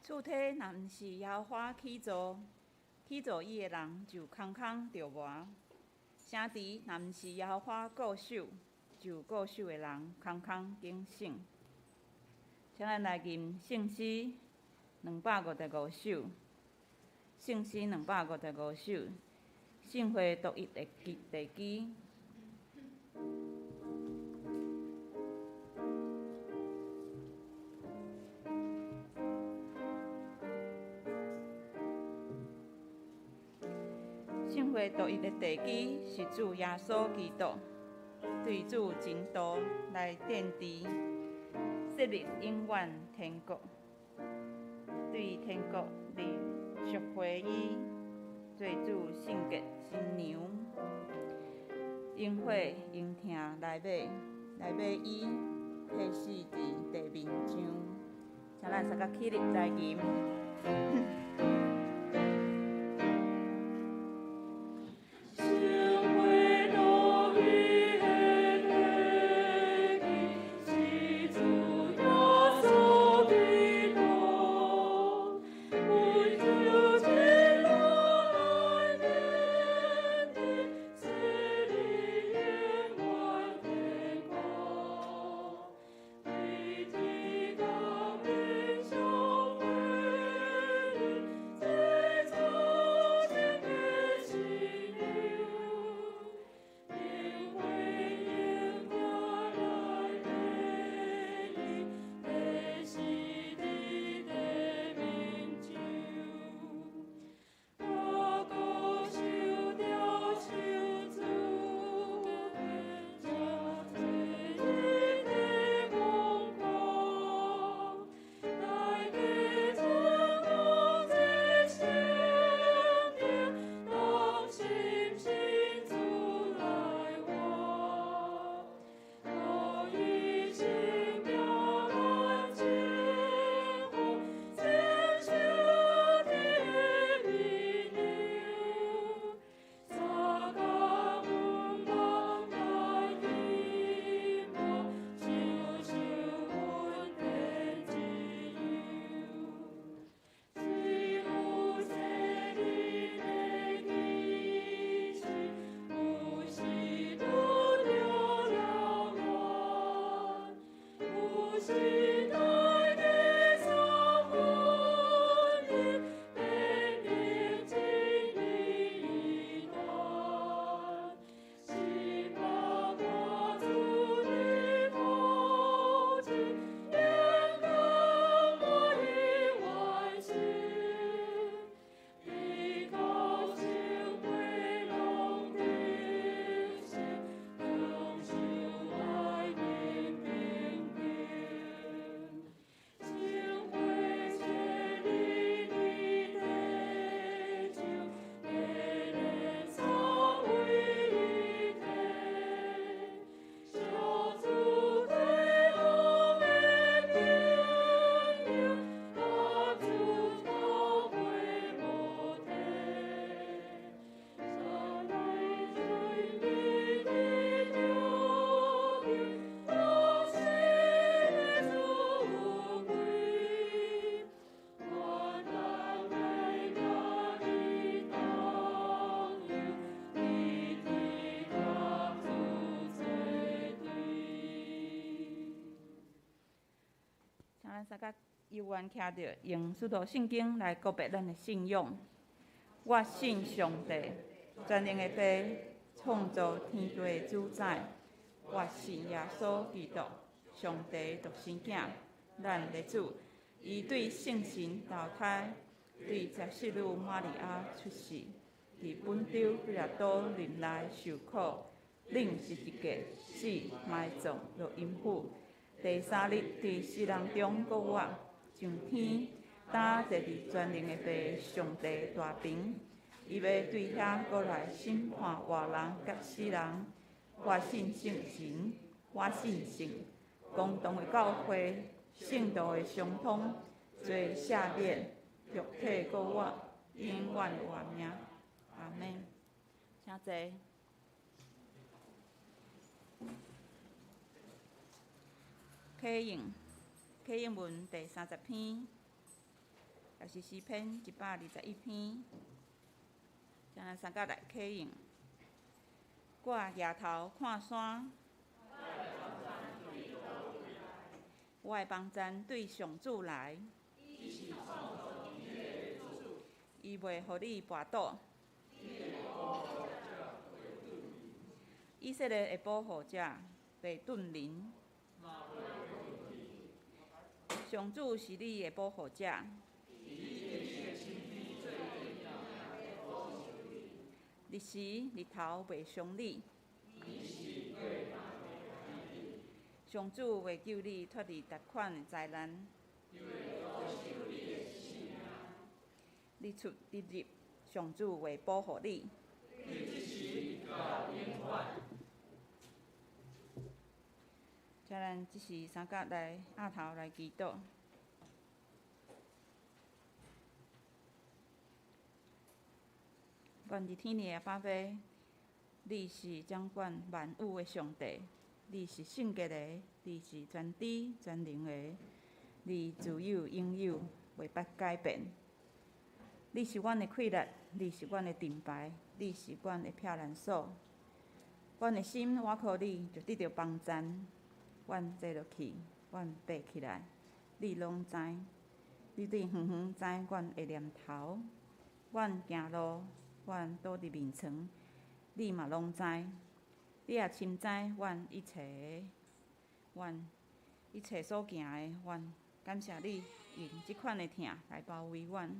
厝梯若毋是耶和華起造，起造伊的人就空空著磨；城池若毋是耶和華固守，就固守的人空空警醒。請咱來吟聖詩255首，聖詩兩百五十五首，聖會獨一的地基。聖會獨一的地基是主耶穌基督，對主真道來奠基，設立永遠天國，對天國來贖回伊，做主聖潔新娘，用血用疼來買，來買伊，彼死佇地面上。請咱三個起立來吟。猶原徛著，用使徒信經來告白咱的信仰。我信上帝，全能的父，創造天地的主宰。我信耶穌基督，上帝獨生囝，咱的主。伊對聖神投胎，對十四女瑪利亞出世，佇本丟彼拉多忍耐受苦，釘十字架，死，埋葬，落陰府。第三日佇死人中復活，上天，擔坐佇全能的父上帝大爿，伊欲對遐閣來審判活人佮死人。我信聖神，我信聖公同的教會，聖徒的相通，罪赦免，肉體復活，永遠的活命。阿們。請坐。啟應，啟應文第30篇。也是詩篇121篇，請咱三甲來啟應。我舉頭看山，我的幫贊對上主來。伊袂予你跋倒。以色列的保護者袂頓眠。上主是你的保護者。日時日頭袂傷你。上主會救你脫離逐款的災難。日出日入，上主會保護你。請咱這時三甲來額頭來祈禱。阮佇天裡的阿爸父，你是掌管萬有的上帝，你是聖潔的，你是全知全能的，你自有永有，袂捌改變。你是阮的氣力，你是阮的盾牌，你是阮的避難所。阮的心倚靠你，就得著幫贊。阮坐落去，阮爬起來，你攏知。你對遠遠知阮的念頭，阮行路，阮倒佇眠床，你嘛攏知。你也深知阮一切，阮一切所行的，阮感謝你用這款的疼來包圍阮，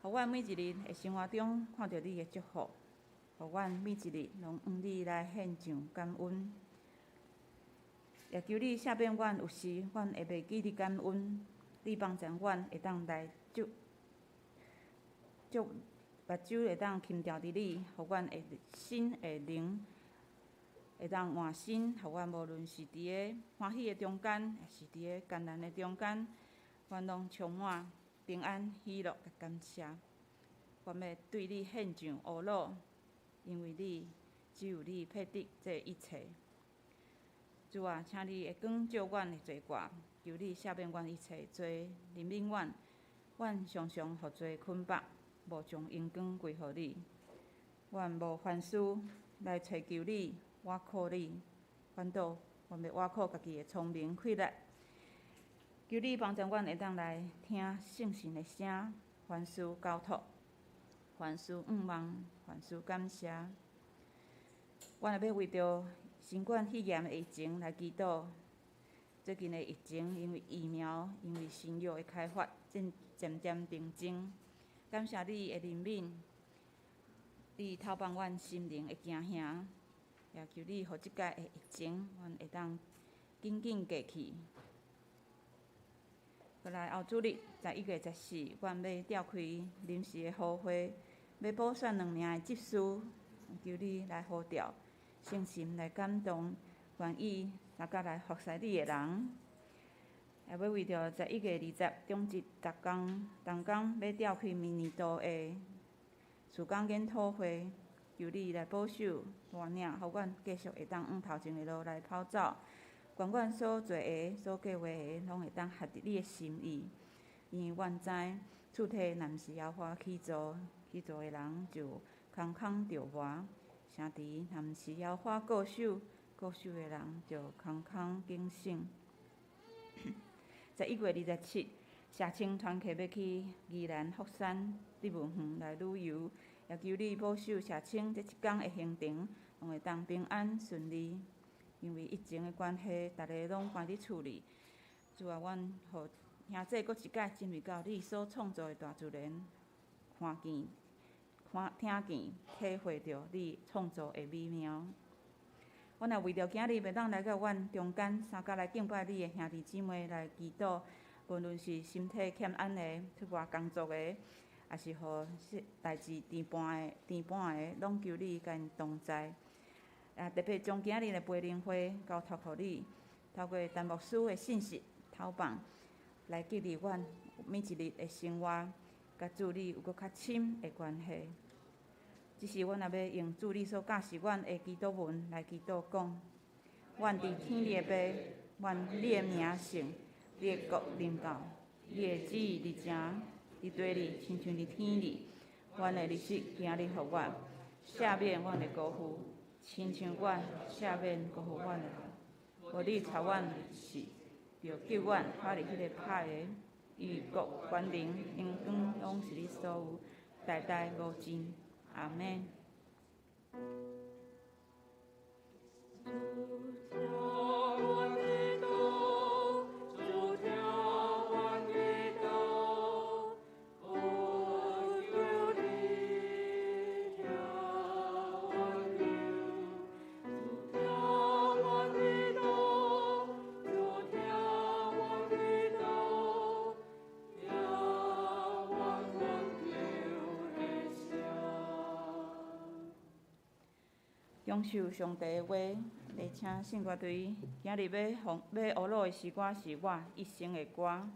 予阮每一日的生活中看著你的祝福，予阮每一日攏向你來獻上感恩。也求你赦免阮，有時阮會袂記得感恩，你幫助阮會當來祝祝目睭會當輕定佇你，予阮的心的靈會當換新，予阮無論是佇个歡喜的中間，抑是佇个艱難的中間，阮攏充滿平安、喜樂佮感謝。阮欲對你獻上呵咾，因為你只有你配得這一切。主啊，請你的光照阮的罪過，求你赦免阮一切罪，憐憫阮。阮常常予罪捆綁，無將榮光歸予你。阮無凡事來揣求你，倚靠你，反倒阮欲倚靠家己的聰明氣力。求你幫助阮會當來聽聖神的聲，凡事交託，凡事仰望，凡事感謝。阮也欲為著新冠肺炎的疫情來祈禱。最近的疫情，因為疫苗，因為新藥的開發，正漸漸平靜。感謝你的憐憫，你透放阮心靈的驚嚇，也求你予這擺的疫情，阮會當緊緊過去。過來後主日11月14，阮欲召開臨時的予會，欲補選兩名的執事，求你來呼召，聖神來感動，願意大家來服侍你的人。也欲為著11月20中日逐工同工欲召開明年度的事工研討會，求你來保守帶領，予阮繼續會當往頭前的路來跑走。願阮所做的、所計劃的，攏會當合佇你的心意。因為阮知，厝體若毋是耶和華起造，起造的人就空空著磨；城池若毋是耶和華固守，固守的人就空空警醒。11月27，社青團契欲去宜蘭福山植物園來旅遊，也求你保守社青這一工的行程，攏會當平安順利。因為疫情的關係，逐个攏關佇厝裡。主啊，阮予兄姊閣一擺進入到你所創造的大自然，看見、看、聽見、體會著你創造的美妙。阮也為著今日袂當來到阮中間，三甲來敬拜你的兄弟姊妹來祈禱，無論是身體欠安的、出外工作的，抑是予代誌遲半的、遲半的，攏求你共𪜶同在。也特別將今日的培靈會交託予你，透過陳牧師的信息透放，來激勵阮每一日的生活，佮主你有閣較深的關係。這時，阮也欲用主你所教示阮的祈禱文來祈禱講：阮佇天裡的父，願你的名聖，你的國臨到，你的旨意佇井佇地裡，親像佇天裡。阮的日食今日予阮，赦免阮的辜負，親像阮赦免辜負阮的人。無你帶阮入試，著救阮脫離彼个歹的。因為國權能榮光攏是你所有，代代無盡。阿們。主聽阮祈禱，主聽阮祈禱，我求你聽阮求。主聽阮祈禱，主聽阮祈禱，聽阮懇求的聲。享受上帝的話，來請聖歌隊今日欲放欲學錄的詩歌是我一生的歌。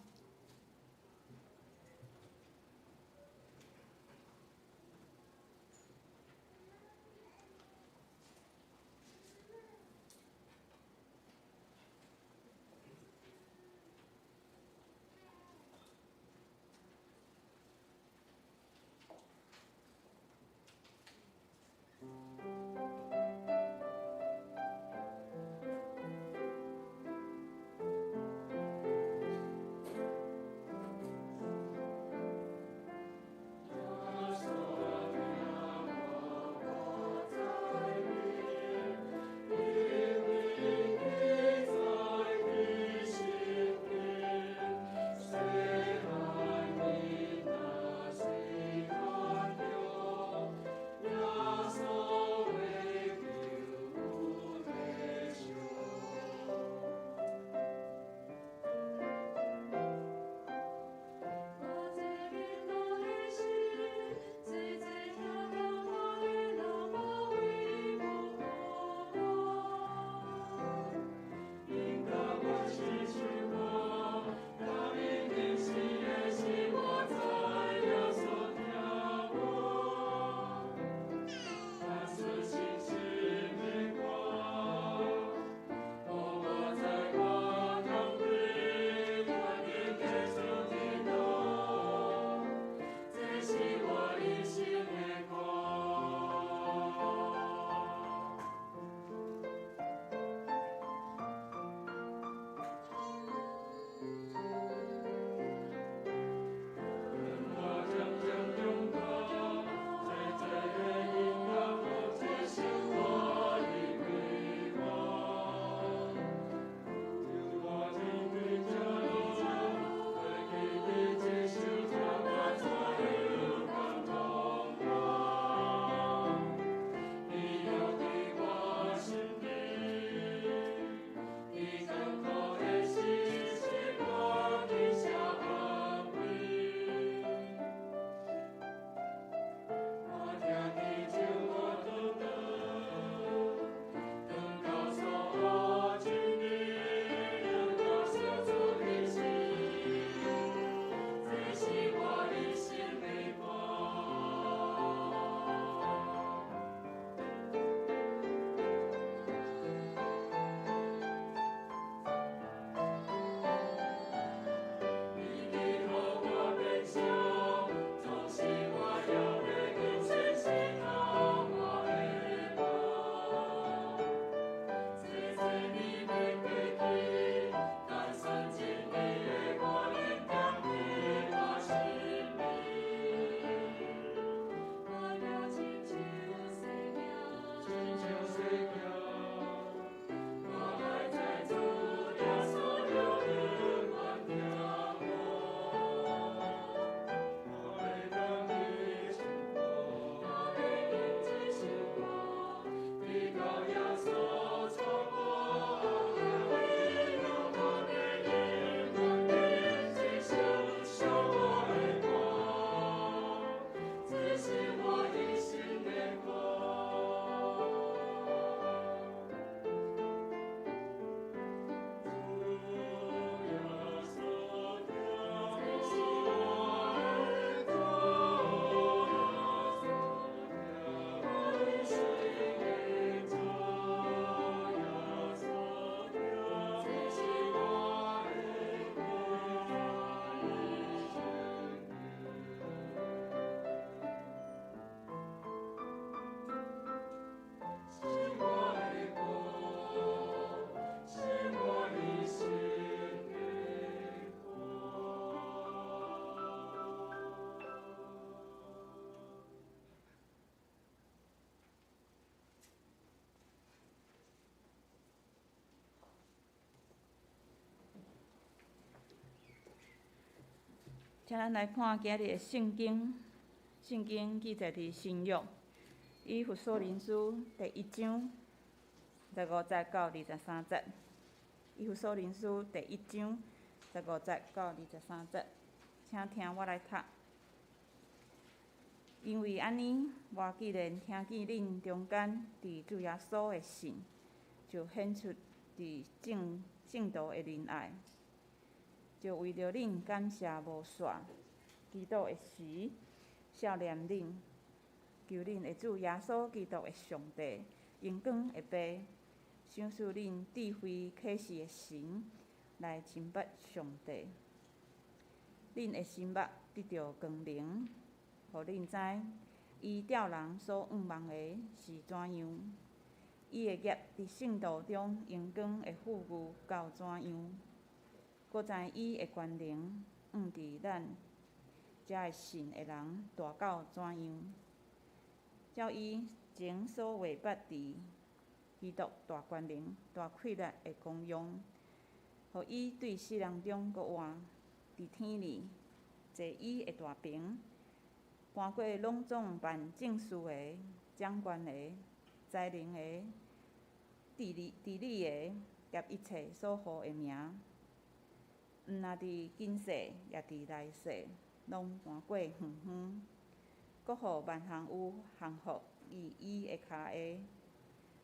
請咱來看今日的聖經，聖經記載佇新約以弗所林書第一章15節到23節。以弗所林書第一章15節到23節，請聽我來讀。因為按呢，我既然聽見恁中間佇主耶穌的信，就顯出佇眾聖徒的仁愛，就為著恁感謝無煞。祈禱的時，數念恁，求恁的主耶穌基督的上帝，榮光的父，賞賜恁智慧啟示的神，來親捌上帝。恁的心目得著光明，予恁知，伊照人所向望的是怎樣，伊的業佇聖徒中榮光的富裕到怎樣，閣知伊的權能向佇咱遮的信的人大到怎樣，照伊前所未捌佇基督大權能、大氣力的功用，予伊對死人中閣活，佇天裡坐伊的大爿，搬過攏總辦政事的、掌權的、才能的、治理治理的，佮一切所號的名，毋但佇今世，也佇來世，攏搬過遠遠，閣予萬項有降服佇伊的跤下，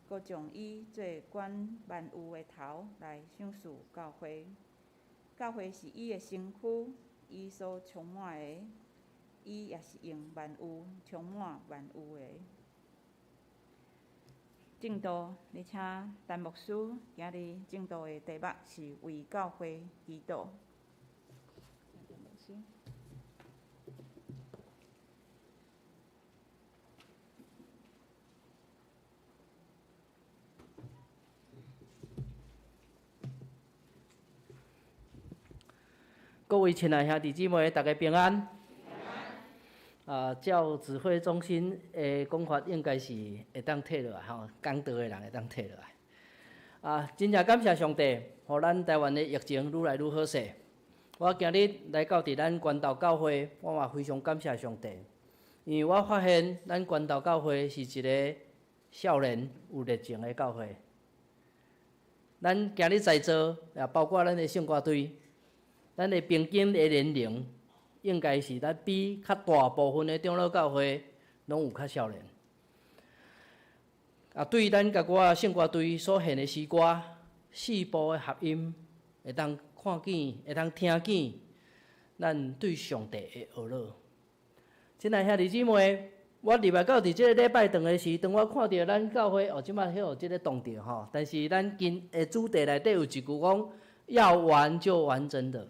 閣將伊做管萬有的頭來賞賜教會。教會是伊的身軀，伊所充滿的，伊也是用萬有充滿萬有的。證道，你請陳牧師今日證道的題目是為教會祈禱。陳牧師。各位親愛兄弟姊妹，大家平安。啊，照指揮中心的講法，應該是會當退落來吼，講道的人會當退落來。啊，真正感謝上帝，予咱台灣的疫情愈來愈好勢。我今日來到佇咱關渡教會，我嘛非常感謝上帝，因為我發現咱關渡教會是一个少年有熱情的教會。咱今日在座，也包括咱的聖歌隊，咱的平均的年齡，應該是咱比較大部分的長老教會攏有較少年。啊，對咱共我聖歌隊所獻的詩歌，四部的合音，會當看見，會當聽見，咱對上帝的呵咾。親愛兄弟姊妹，我入來到佇這个禮拜堂的時，當我看著咱教會哦，這擺彼有這个動著吼，但是咱今的主題內底有一句講，要玩就玩真的。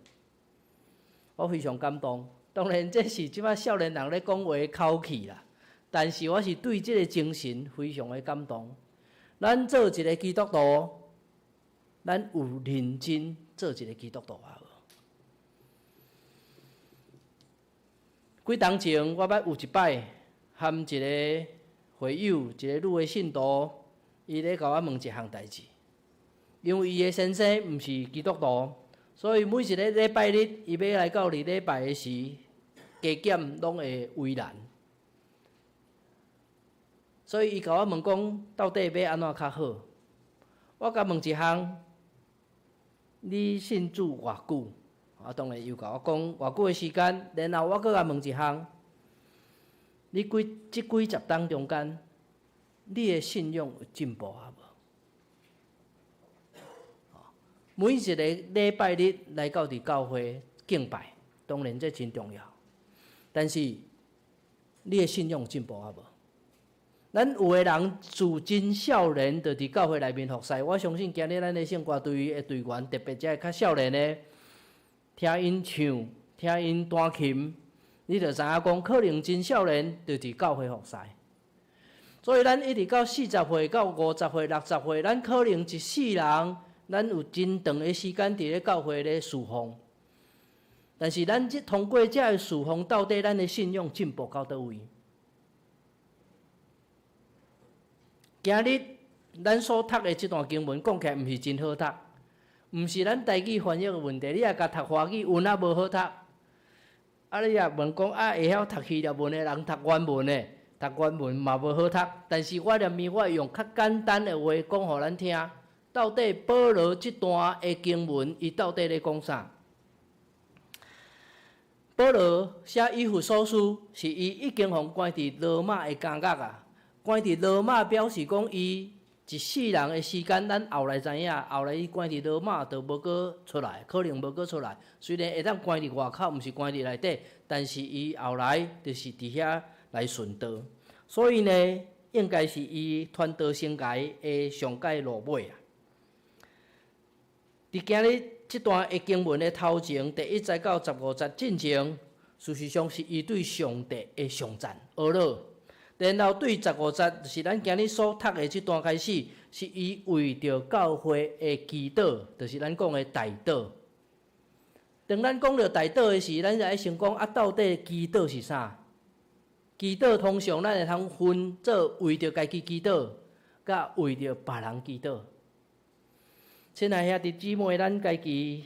我非常感動，當然這是這擺少年人咧講話的口氣啦，但是我是對這个精神非常的感動。咱做一个基督徒，咱有認真做一个基督徒啊無？幾冬前，我捌有一擺含一个會友，一个女的信徒，伊咧共我問一項代誌，因為伊的先生毋是基督徒。所以每一个禮拜日，伊欲來到禮拜的時，加減攏會為難。所以伊共我問講，到底欲按怎較好？我共問一項，你信主偌久？啊，當然又共我講偌久的時間。然後我閣共問一項，你幾這幾十冬中間，你的信仰有進步啊無？每一个禮拜日來到佇教會敬拜，當然這真重要。但是你的信仰進步啊無？咱有的人自真少年就佇教會內面服侍，我相信今日咱的聖歌隊的隊員，特別這个較少年的，聽𪜶唱，聽𪜶彈琴，你就知影講，可能真少年就佇教會服侍。所以咱一直到40歲、到50歲、60歲，咱可能一世人。咱有真長的時間佇咧教會咧事奉，但是咱這通過這个事奉，到底咱的信仰進步到佗位？今日咱所讀的這段經文，講起來毋是真好讀，毋是咱台語翻譯的問題，你若共讀華語，有哪無好讀？啊，你若問講啊，會曉讀希臘文的人讀原文的，讀原文嘛無好讀。但是我連面我會用較簡單的話講予咱聽。到底保羅這段的經文，伊到底咧講啥？保羅寫以弗所書，是伊已經予關佇羅馬的監獄啊。關佇羅馬表示講，伊一世人的時間，咱後來知影，後來伊關佇羅馬就無閣出來，可能無閣出來。雖然會當關佇外口，毋是關佇內底，但是伊後來就是佇遐來殉道。所以呢，應該是伊傳道生涯的上蓋落尾啊。佇今日這段的經文的頭前，第一節到十五節進前，事實上是伊對上帝的頌讚、呵咾。然後對十五節，就是咱今日所讀的這段開始，是伊為著教會的祈禱，就是咱講的代禱。當咱講著代禱的時，咱就愛先講啊，到底祈禱是啥？祈禱通常咱會通分做為著家己祈禱，佮為著別人祈禱。親愛兄弟姊妹，咱家己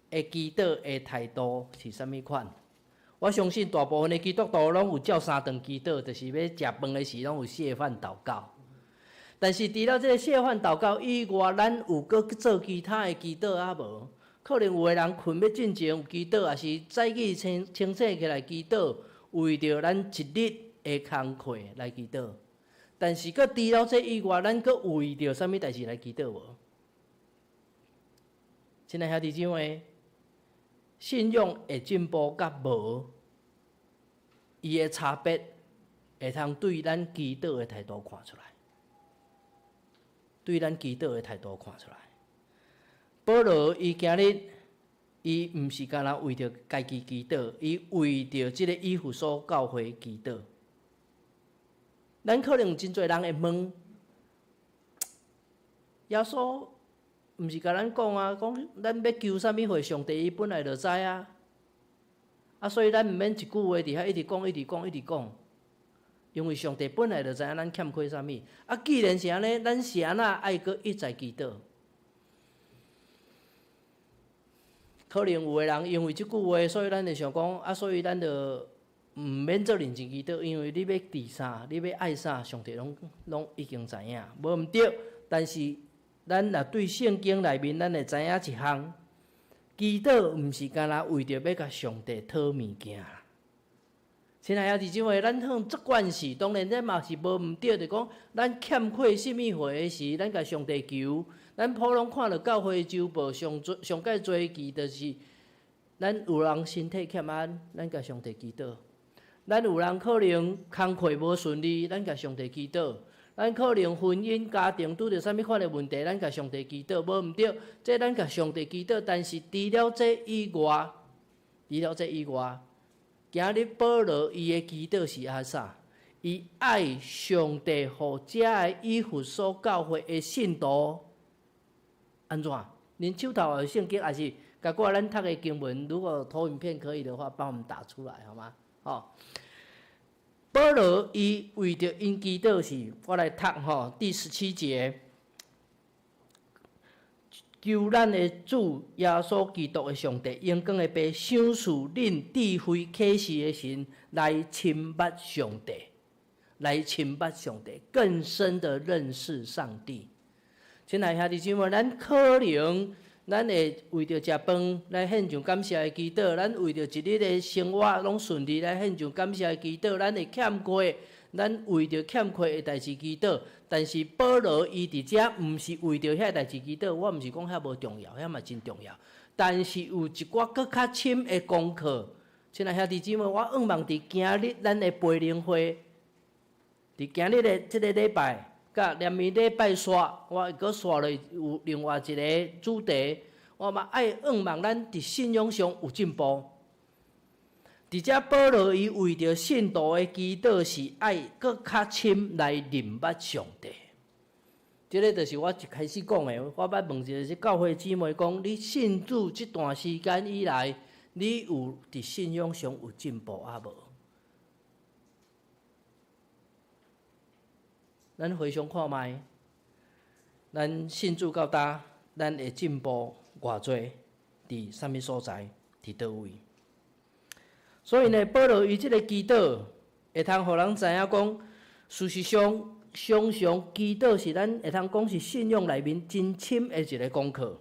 的祈禱的態度是啥物款？我相信大部分的基督徒攏有照三頓祈禱，就是欲食飯的時攏有謝飯禱告。但是除了這个謝飯禱告以外，咱有閣做其他的祈禱啊無？可能有的人睏欲進前有祈禱，抑是早起清清醒起來祈禱，為著咱一日的工課來祈禱。但是閣除了這以外，咱閣為著啥物代誌來祈禱無？親愛兄弟姊妹，信仰會進步佮無，伊的差別會通對咱祈禱的態度看出來，對咱祈禱的態度看出來。保羅伊今日伊毋是干焦為著家己祈禱，伊為著這个以弗所教會祈禱。咱可能有真濟人會問，耶穌毋是共咱講啊，講咱欲求啥物貨，上帝伊本來就知啊。啊，所以咱毋免一句話佇遐一直講，一直講，一直講，因為上帝本來就知影咱欠缺啥物。啊，既然是按呢，咱是按怎愛閣一再祈禱？可能有的人因為這句話，所以咱會想講啊，所以咱就毋免做認真祈禱，因為你欲求啥，你欲愛啥，上帝攏攏已經知影，無毋對。但是咱若對聖經內面，咱會知影一項，祈禱毋是干焦為著欲共上帝討物件。親愛兄弟姊妹，咱向這關係，當然這嘛是無毋對，就講咱欠缺啥物貨的時，咱共上帝求。咱普攏看著教會週報上上蓋濟期，就是咱有人身體欠安，咱共上帝祈禱；咱有人可能工課無順利，咱共上帝祈禱；咱可能婚姻家庭拄著啥物款的問題，咱共上帝祈禱，無毋對。這咱共上帝祈禱，但是除了這以外，除了這以外，今日保羅伊的祈禱是按怎？伊愛上帝予遮的以弗所教會的信徒按怎？恁手頭有聖經，抑是共我咱讀的經文？如果投影片可以的話，幫我們打出來好嗎？吼，保羅伊為著𪜶祈禱是，我來讀吼第十七節，求咱的主耶穌基督的上帝，榮光的父，賞賜恁智慧啟示的神，來親捌上帝，來親捌上帝，更深的認識上帝。親愛兄弟姊妹，咱可能咱會為著食飯來獻上感謝的祈禱，咱為著一日的生活攏順利來獻上感謝的祈禱，咱會欠缺，咱為著欠缺的代誌祈禱。但是保羅伊佇遮毋是為著遐代誌祈禱，我毋是講遐無重要，遐嘛真重要。但是有一寡閣較深的功課，親愛兄弟姊妹，我向望佇今日咱的培靈會，佇今日的這个禮拜。佮連明禮拜煞，我會閣煞落有另外一个主題，我嘛愛向望咱佇信仰上有進步。佇遮保羅伊為著信徒的祈禱是愛閣較深來認捌上帝。這个就是我一開始講的，我捌問一个教會姊妹講：你信主這段時間以來，你有佇信仰上有進步抑無？咱回想看覓，咱信主到今，咱會進步偌濟？佇啥物所在？佇佗位？所以呢，保羅伊這个祈禱會通予人知影講，事實上，常常祈禱是咱會通講是信仰內面真深的一個功課。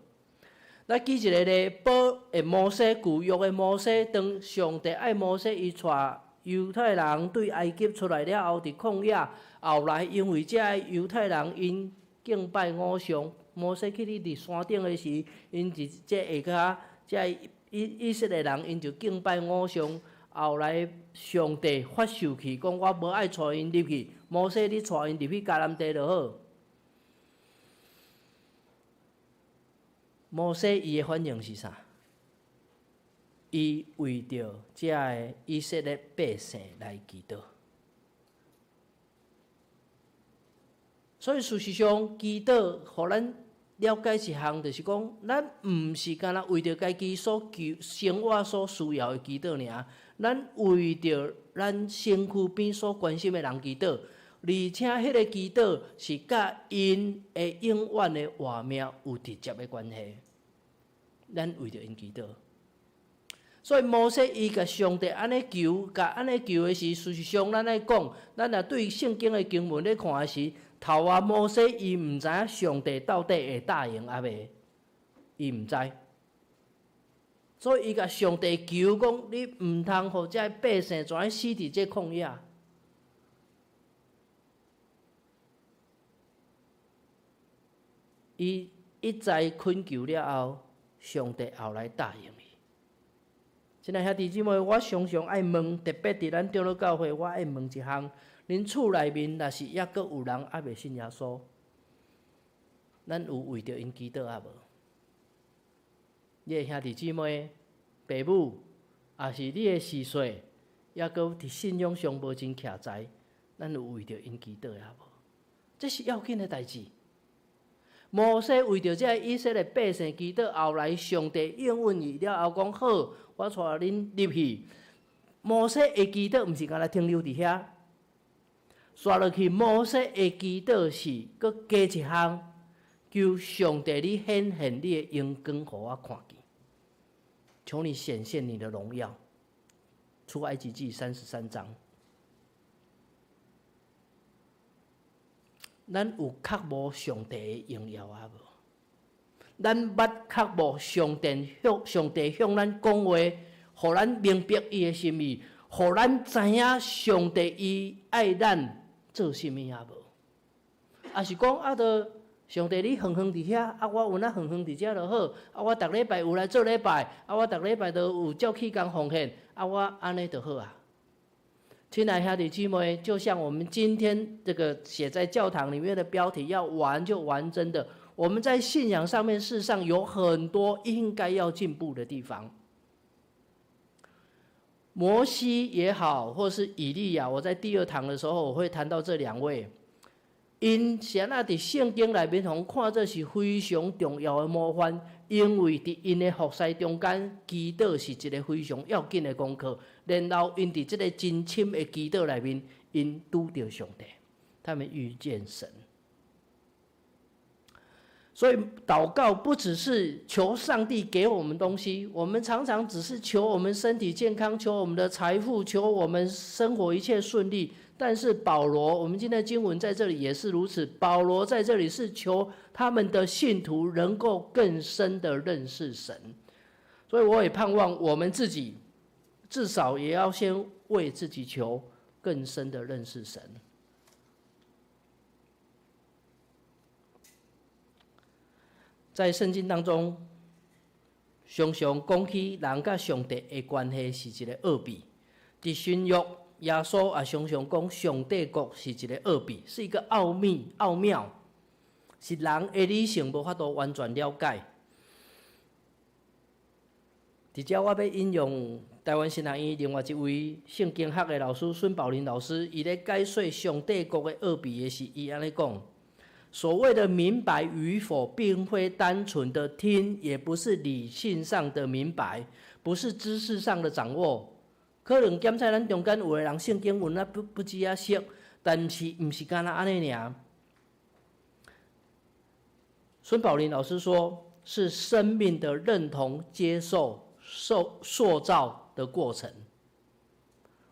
咱舉一個例，摩西舊約的摩西，當上帝愛摩西，伊帶猶太人對埃及出來了後，佇曠野，後來因為這个猶太人𪜶敬拜偶像，摩西去佇山頂的時，𪜶佇這下跤，這以色列人𪜶就敬拜偶像。後來上帝發受氣，講我無愛帶𪜶入去，摩西你帶𪜶入去迦南地就好。摩西伊的反應是啥？伊為著這个以色列百姓來祈禱。所以事實上，祈禱予咱了解一項，就是講，咱毋是干焦為著家己所求生活所需要的祈禱爾，咱為著咱身軀邊所關心的人祈禱，而且彼个祈禱是佮𪜶的永遠的活命有直接的關係。咱為著𪜶祈禱，所以摩西伊共上帝按呢求，共按呢求的時，事實上咱愛講，咱若對聖經的經文咧看的時，頭仔摩西伊毋知影上帝到底會答應抑未，伊毋知，所以伊共上帝求講：你毋通予這百姓怎死佇這曠野。伊一再懇求了後，上帝後來答應伊。親愛兄弟姊妹，我常常愛問，特別佇咱長老教會，我愛問一項：恁厝內面若是猶閣有人猶未信耶穌，咱有為著𪜶祈禱抑無？你的兄弟姊妹、爸母，抑是你的序細，猶閣佇信仰上無真徛在，咱有為著𪜶祈禱抑無？這是要緊的代誌。摩西為著這以色列百姓祈禱，後來上帝應允伊了後，講好，我帶恁入去。摩西的祈禱毋是干焦停留佇遐，煞落去摩西的祈禱是閣加一項，求上帝你顯現你的榮光，予我看見，求你顯現你的榮耀。出埃及記33章。咱有渴慕上帝的榮耀抑無？咱捌渴慕上帝向咱講話，予咱明白伊的心意，予咱知影上帝伊愛咱做啥物抑無？抑是講啊，著上帝你遠遠佇遐，啊我有哪遠遠佇遮就好，啊我逐禮拜有來做禮拜，啊我逐禮拜都有照起工奉獻，啊我按呢就好啊。親愛兄弟姊妹，就像我們今天這個寫在教堂裡面的標題，要玩就玩真的。我們在信仰上面，事實上有很多應該要進步的地方。摩西也好，或是以利亞，我在第二堂的時候，我會談到這兩位。𪜶是按怎佇聖經內面，予看做是非常重要的模範，因為佇𪜶的服侍中間，祈禱是一個非常要緊的功課。然後𪜶佇這个真深的祈禱內面，𪜶拄著上帝，他們遇見神。所以禱告不只是求上帝給我們東西，我們常常只是求我們身體健康，求我們的財富，求我們生活一切順利。但是保羅，我們今天的經文在這裡也是如此。保羅在這裡是求他們的信徒能夠更深的認識神。所以我也盼望我們自己，至少也要先為自己求更深的認識神。在聖經當中，常常講起人佮上帝的關係是一個奧秘。佇新約，耶穌也常常講上帝國是一個奧秘，是一個奧秘、奧妙，是人的理性無法度完全了解。佇遮我欲引用台灣神學院另外一位聖經學的老師孫寶林老師，伊咧解說上帝國的奧秘的時，伊按呢講。所謂的明白與否，並非單純的聽，也不是理性上的明白，不是知識上的掌握。可能檢查咱中間有的人聖經文啊不止啊熟，但是毋是干焦按呢爾。孫寶林老師說，是生命的認同、接受、受塑造的過程。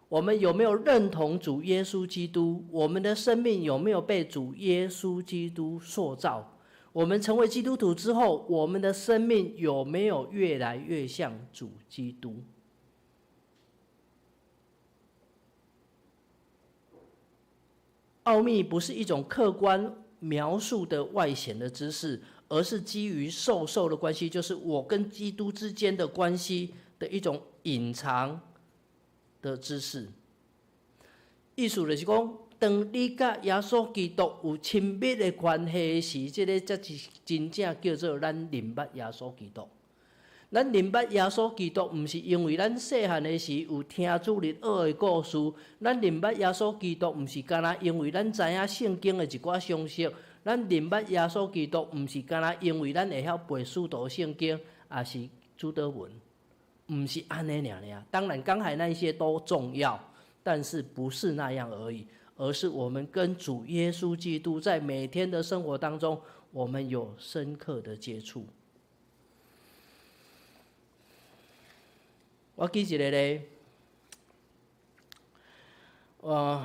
我們有沒有認同主耶穌基督？我們的生命有沒有被主耶穌基督塑造？我們成為基督徒之後，我們的生命有沒有越來越像主基督？奧秘不是一種客觀描述的外顯的知識，而是基於授受的關係，就是我跟基督之間的關係的一種隱藏的知識。意思就是講，當你佮耶穌基督有親密的關係時，這个才是真正叫做咱認捌耶穌基督。咱認捌耶穌基督，毋是因為咱細漢的時有聽主日學的故事。咱認捌耶穌基督，毋是干焦因為咱知影聖經的一寡常識。咱認捌耶穌基督，毋是干焦因為咱會曉背使徒聖經，抑是主禱文，毋是按呢爾爾。當然，剛才那些都重要，但是不是那樣而已，而是我們跟主耶穌基督在每天的生活當中，我們有深刻的接觸。我記一个咧，佇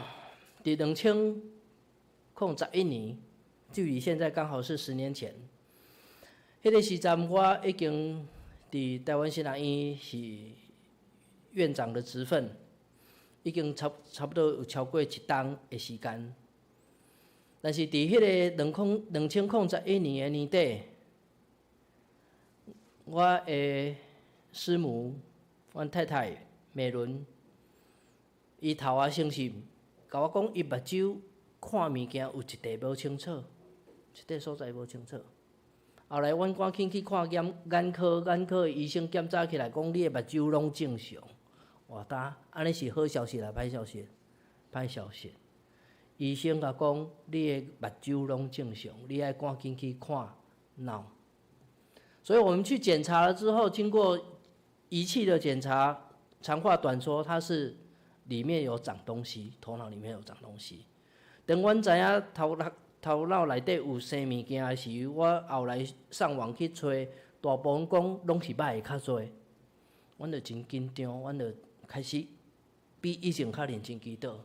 2011年，距離現在剛好是10年前。彼个時陣，我已經佇台灣神學院是院長的職分，已經差不多有超過一冬的時間。但是佇彼个2011年的年底，我的師母，阮太太美倫，伊頭仔先是共我講，伊目睭看物件有一塊無清楚，一塊所在無清楚。後來阮趕緊去看驗眼科，眼科的醫生檢查起來講，你的目睭攏正常。哇，呾，按呢是好消息抑歹消息？歹消息。醫生共講，你的目睭攏正常，你愛趕緊去看腦。所以我們去檢查了之後，經過儀器的檢查，長話短說，它是裡面有長東西，頭腦裡面有長東西。等阮知影頭殼頭腦內底有生物件的時，我後來上網去揣，大部分講攏是歹的較濟，阮就真緊張，阮就開始比以前較認真祈禱。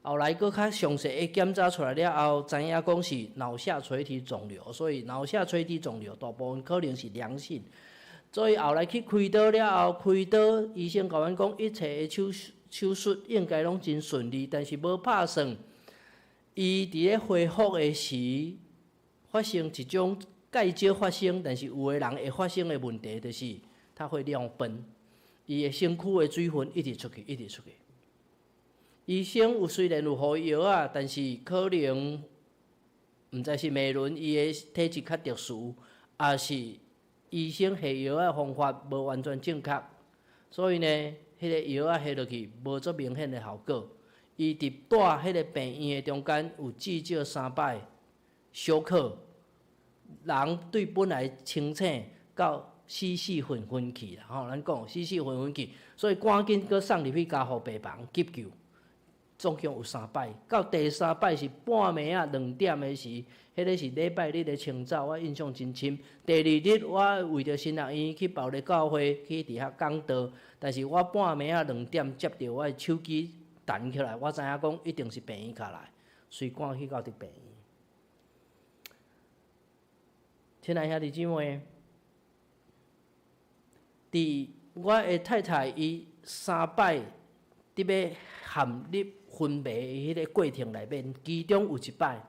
後來閣較詳細的檢查出來了後，知影講是腦下垂體腫瘤，所以腦下垂體腫瘤大部分可能是良性。所以後來去開刀了後，開刀醫生共阮講，一切的手術應該攏真順利，但是無拍算，伊佇咧恢復的時發生一種較少發生，但是有的人會發生的問題，就是他會尿崩，伊的身軀的水分一直出去，一直出去。醫生有雖然有予伊藥仔，但是可能毋知是美倫伊的體質較特殊，抑是醫生下藥仔方法無完全正確，所以呢，彼个藥仔下落去無足明顯的效果。伊佇蹛彼个病院的中間有至少三擺休克，人對本來清醒到死死昏昏去啦，吼，咱講死死昏昏去，所以趕緊閣送入去加護病房急救。總共有三擺，到第三擺是半暝仔2點的時，彼个是禮拜日的清早，我印象真深。第二日我為著神學院去別个教會去佇遐講道，但是我半暝仔兩點接著我的手機彈起來，我知影講一定是病院敲來，隨趕去到佇病院。親愛兄弟姊妹，佇我的太太伊三擺佇欲陷入昏迷的彼个過程內面，其中有一擺，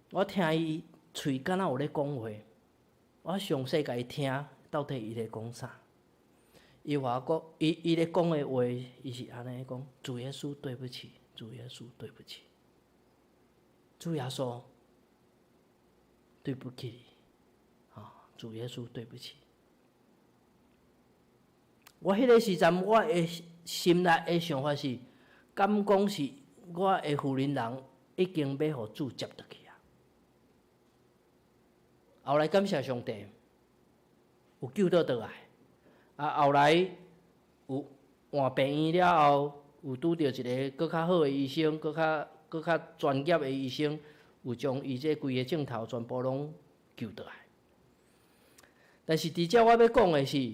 我聽伊喙敢若有咧講話，我詳細共伊聽，到底伊咧講啥？伊話講，伊咧講的話，伊是按呢講：主耶穌，對不起，主耶穌，對不起，主耶穌，對不起，啊，主耶穌，對不起。我彼个時陣，我的心內的想法是，敢講是我的婦人人已經欲予主接轉去啊。後來感謝上帝，有救倒轉來。啊，後來有換病院了後，有拄著一个閣較好的醫生，閣較專業的醫生，有將伊這規个症頭全部攏救轉來。但是佇遮我欲講的是，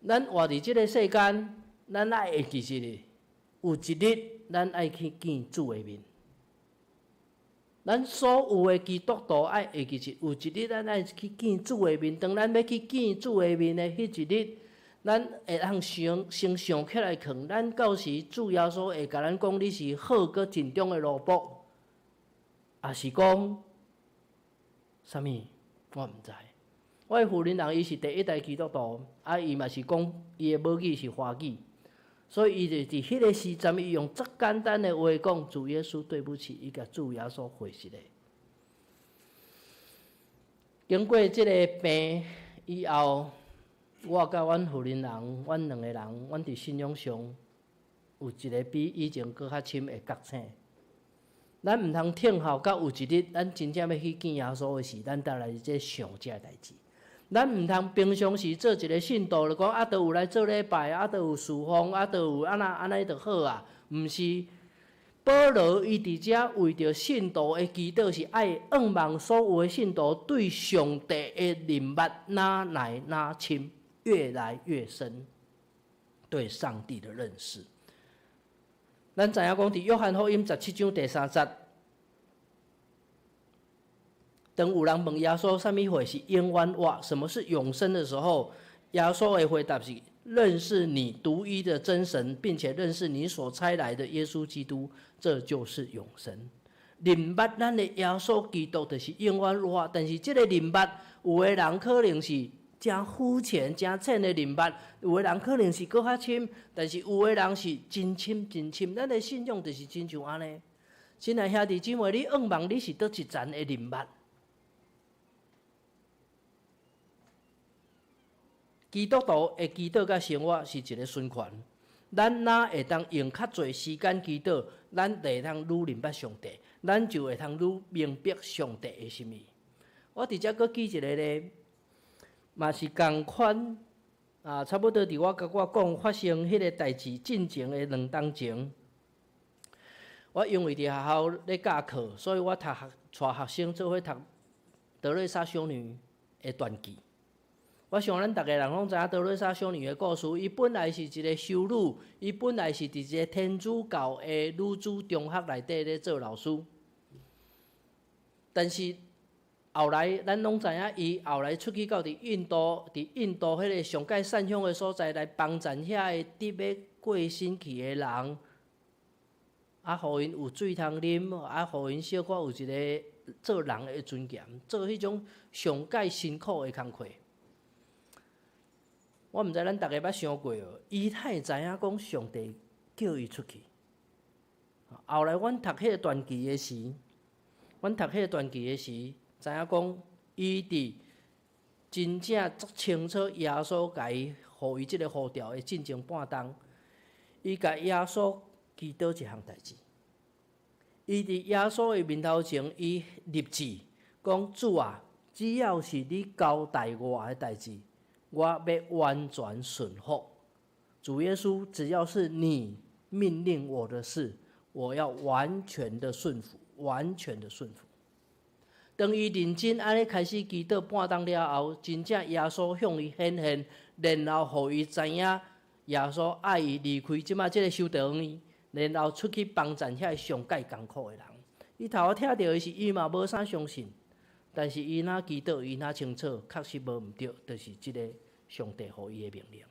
咱活佇這个世間，咱愛會記一日，有一日咱愛去見主的面。咱所有的基督徒愛會記一，有一日咱愛去見主的面。當咱欲去見主的面的彼一日，咱會當想先想起來看，咱到時主耶穌會共咱講你是好閣盡忠的奴僕，抑是講啥物？我毋知。我的婦人人伊是第一代基督徒，啊，伊嘛是講伊的母語是華語，所以伊就佇彼个時陣，伊用足簡單的話講：主耶穌對不起，伊共主耶穌回實的。經過這个病以後，我佮阮婦人人，阮兩個人，阮佇信仰上有一个比以前閣較深的覺醒。咱毋通聽候到有一日，咱真正欲去見耶穌的時，咱才來這想這个代誌。咱毋通平常時做一个信徒，就講啊，都有來做禮拜，啊，都有侍奉，啊，都有按怎按呢就好啊。毋是，保羅伊佇遮為著信徒的祈禱，是愛向望所有的信徒對上帝的認捌，愈來愈深，越來越深，對上帝的認識。咱知影講，佇約翰福音17章第3節，當有人問耶穌啥物貨是永遠活，什麼是永生的時候，耶穌的回答是：認識你獨一的真神，並且認識你所差來的耶穌基督，這就是永生。認捌咱的耶穌基督就是永遠活，但是這个認捌，有的人可能是誠膚淺、誠淺的認捌，有的人可能是閣較深，但是有的人是真深真深。咱的信仰就是親像按呢。親愛兄弟姊妹，你向望你是佗一層的認捌？基督徒的祈禱佮生活是一个循環。咱若會當用較濟時間祈禱，咱就會當愈認捌上帝，咱就會當愈明白上帝的心意。我佇遮閣舉一个例，嘛是仝款啊，差不多佇我共我講發生彼个代誌進前的2冬前，我因為佇學校咧教課，所以我讀學帶學生做伙讀德蕾莎修女的傳記。我想咱逐个人攏知影德蕾莎修女的故事。伊本來是一个修女，伊本來是佇一个天主教的女子中學內底咧做老師。但是後來咱攏知影，伊後來出去到佇印度，佇印度彼个上蓋善鄉的所在來幫贊遐个得欲過身去的人，啊，予𪜶有水通啉，啊，予𪜶小可有一个做人的尊嚴，做彼種上蓋辛苦的工課。我毋知咱逐个捌想過無？伊哪會知影講上帝叫伊出去？後來阮讀彼个傳記的時，阮讀彼个傳記的時，知影講伊佇真正足清楚耶穌共伊予伊這个呼召的進前半冬，伊共耶穌祈禱一項代誌。伊佇耶穌的面頭前，伊立志講：主啊，只要是你交代我的代誌，我欲完全順服。主耶穌，只要是你命令我的事，我要完全的順服，完全的順服。當伊認真按呢開始祈禱半冬了後，真正耶穌向伊顯現，然後予伊知影耶穌愛伊離開這擺這个修道院，然後出去幫贊遐上蓋艱苦的人。伊頭仔聽著的時，伊嘛無啥相信，但是伊若祈禱，伊若清楚，確實無毋對，就是這个上帝予伊的命令。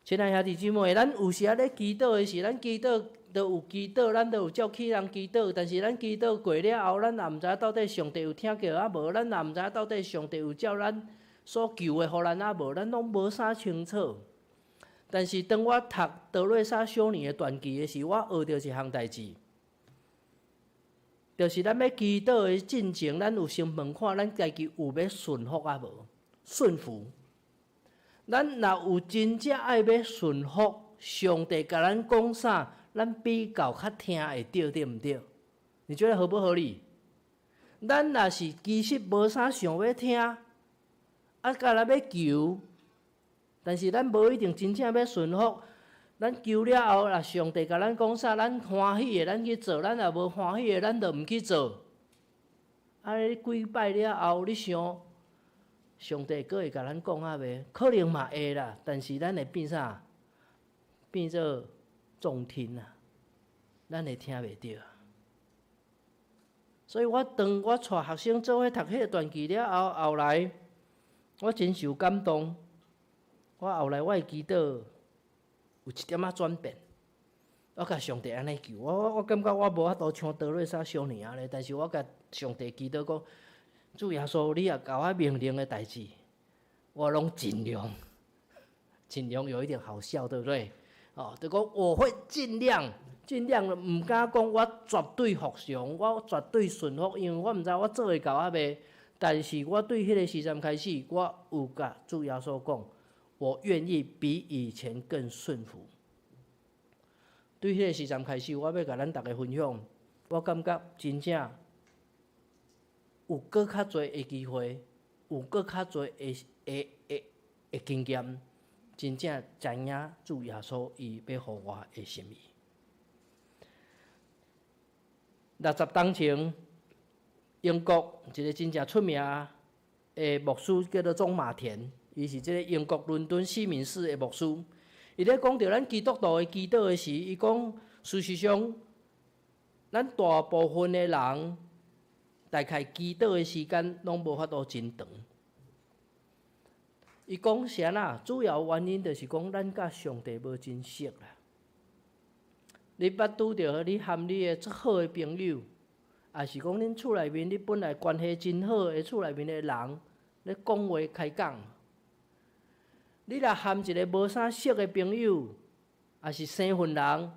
親愛兄弟姊妹，咱有時仔咧祈禱的時，咱祈禱都有祈禱，咱都有照起人祈禱，但是咱祈禱過了後，咱也毋知影到底上帝有聽著抑無，咱也毋知影到底上帝有照咱所求的予咱抑無，咱攏無啥清楚。但是當我讀德蕾莎修女的傳記的時，我學著一項代誌，就是咱欲祈禱的進前，咱有先問看咱家己有欲順服抑無？順服。咱若有真正愛欲順服，上帝共咱講啥，咱比較較聽會著，對毋對？你覺得合不合理？咱若是其實無啥想欲聽，啊，干焦欲求，但是咱無一定真正欲順服。咱求了後，若上帝共咱講啥，咱歡喜的，咱去做；咱若無歡喜的，咱就毋去做。啊，你幾擺了後，你想？上帝閣會共咱講啊袂？可能嘛會啦，但是咱會變啥？變做重聽啊，咱會聽袂著。所以我當我帶學生做伙讀彼個傳記了後，後來我真受感動。我後來我的祈禱有一點仔轉變，我共上帝按呢求，我感覺我無法度像德瑞莎修女按呢，但是我共上帝祈禱講：主耶穌，你若共我命令的代誌，我攏盡量，盡量有一點好笑，對不對？哦，就講我會盡量，盡量毋敢講我絕對服從，我絕對順服，因為我毋知我做會到抑未。但是我對彼個時陣開始，我有共主耶穌講，我願意比以前更順服。對彼個時陣開始，我欲共咱逐家分享，我感覺真正有閣較濟的機會，有閣較濟的經驗，真正知影主耶穌伊欲予我的心意。60冬前，英國一個真正出名的牧師叫做鍾馬田，伊是這个英國倫敦西敏寺的牧師。伊咧講著咱基督徒的祈禱的時，伊講事實上，咱大部分的人大概祈禱的時間攏無法度真長。伊講啥啦？主要原因就是講咱佮上帝無真熟啦。你捌拄著你和你的足好的朋友，抑是講恁厝內面你本來關係真好的厝內面的人，咧講話開講。你若和一个無啥熟的朋友，抑是生份人，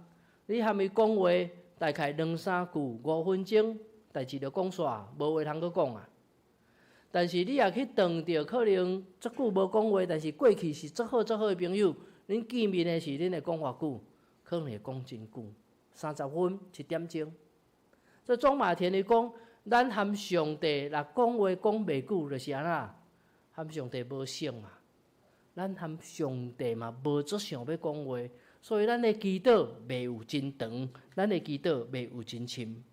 你和伊講話大概兩三句，5分鐘，代誌就講煞，無話通閣講啊。但是你若去撞著可能足久無講話，但是過去是足好足好的朋友，恁見面的時，恁會講偌久？可能會講真久，30分、一點鐘。所以鍾馬田伊講，咱和上帝若講話講袂久，就是按怎？和上帝無熟嘛。咱和上帝嘛無足想欲講話，所以咱的祈禱袂有真長，咱的祈禱袂有真深。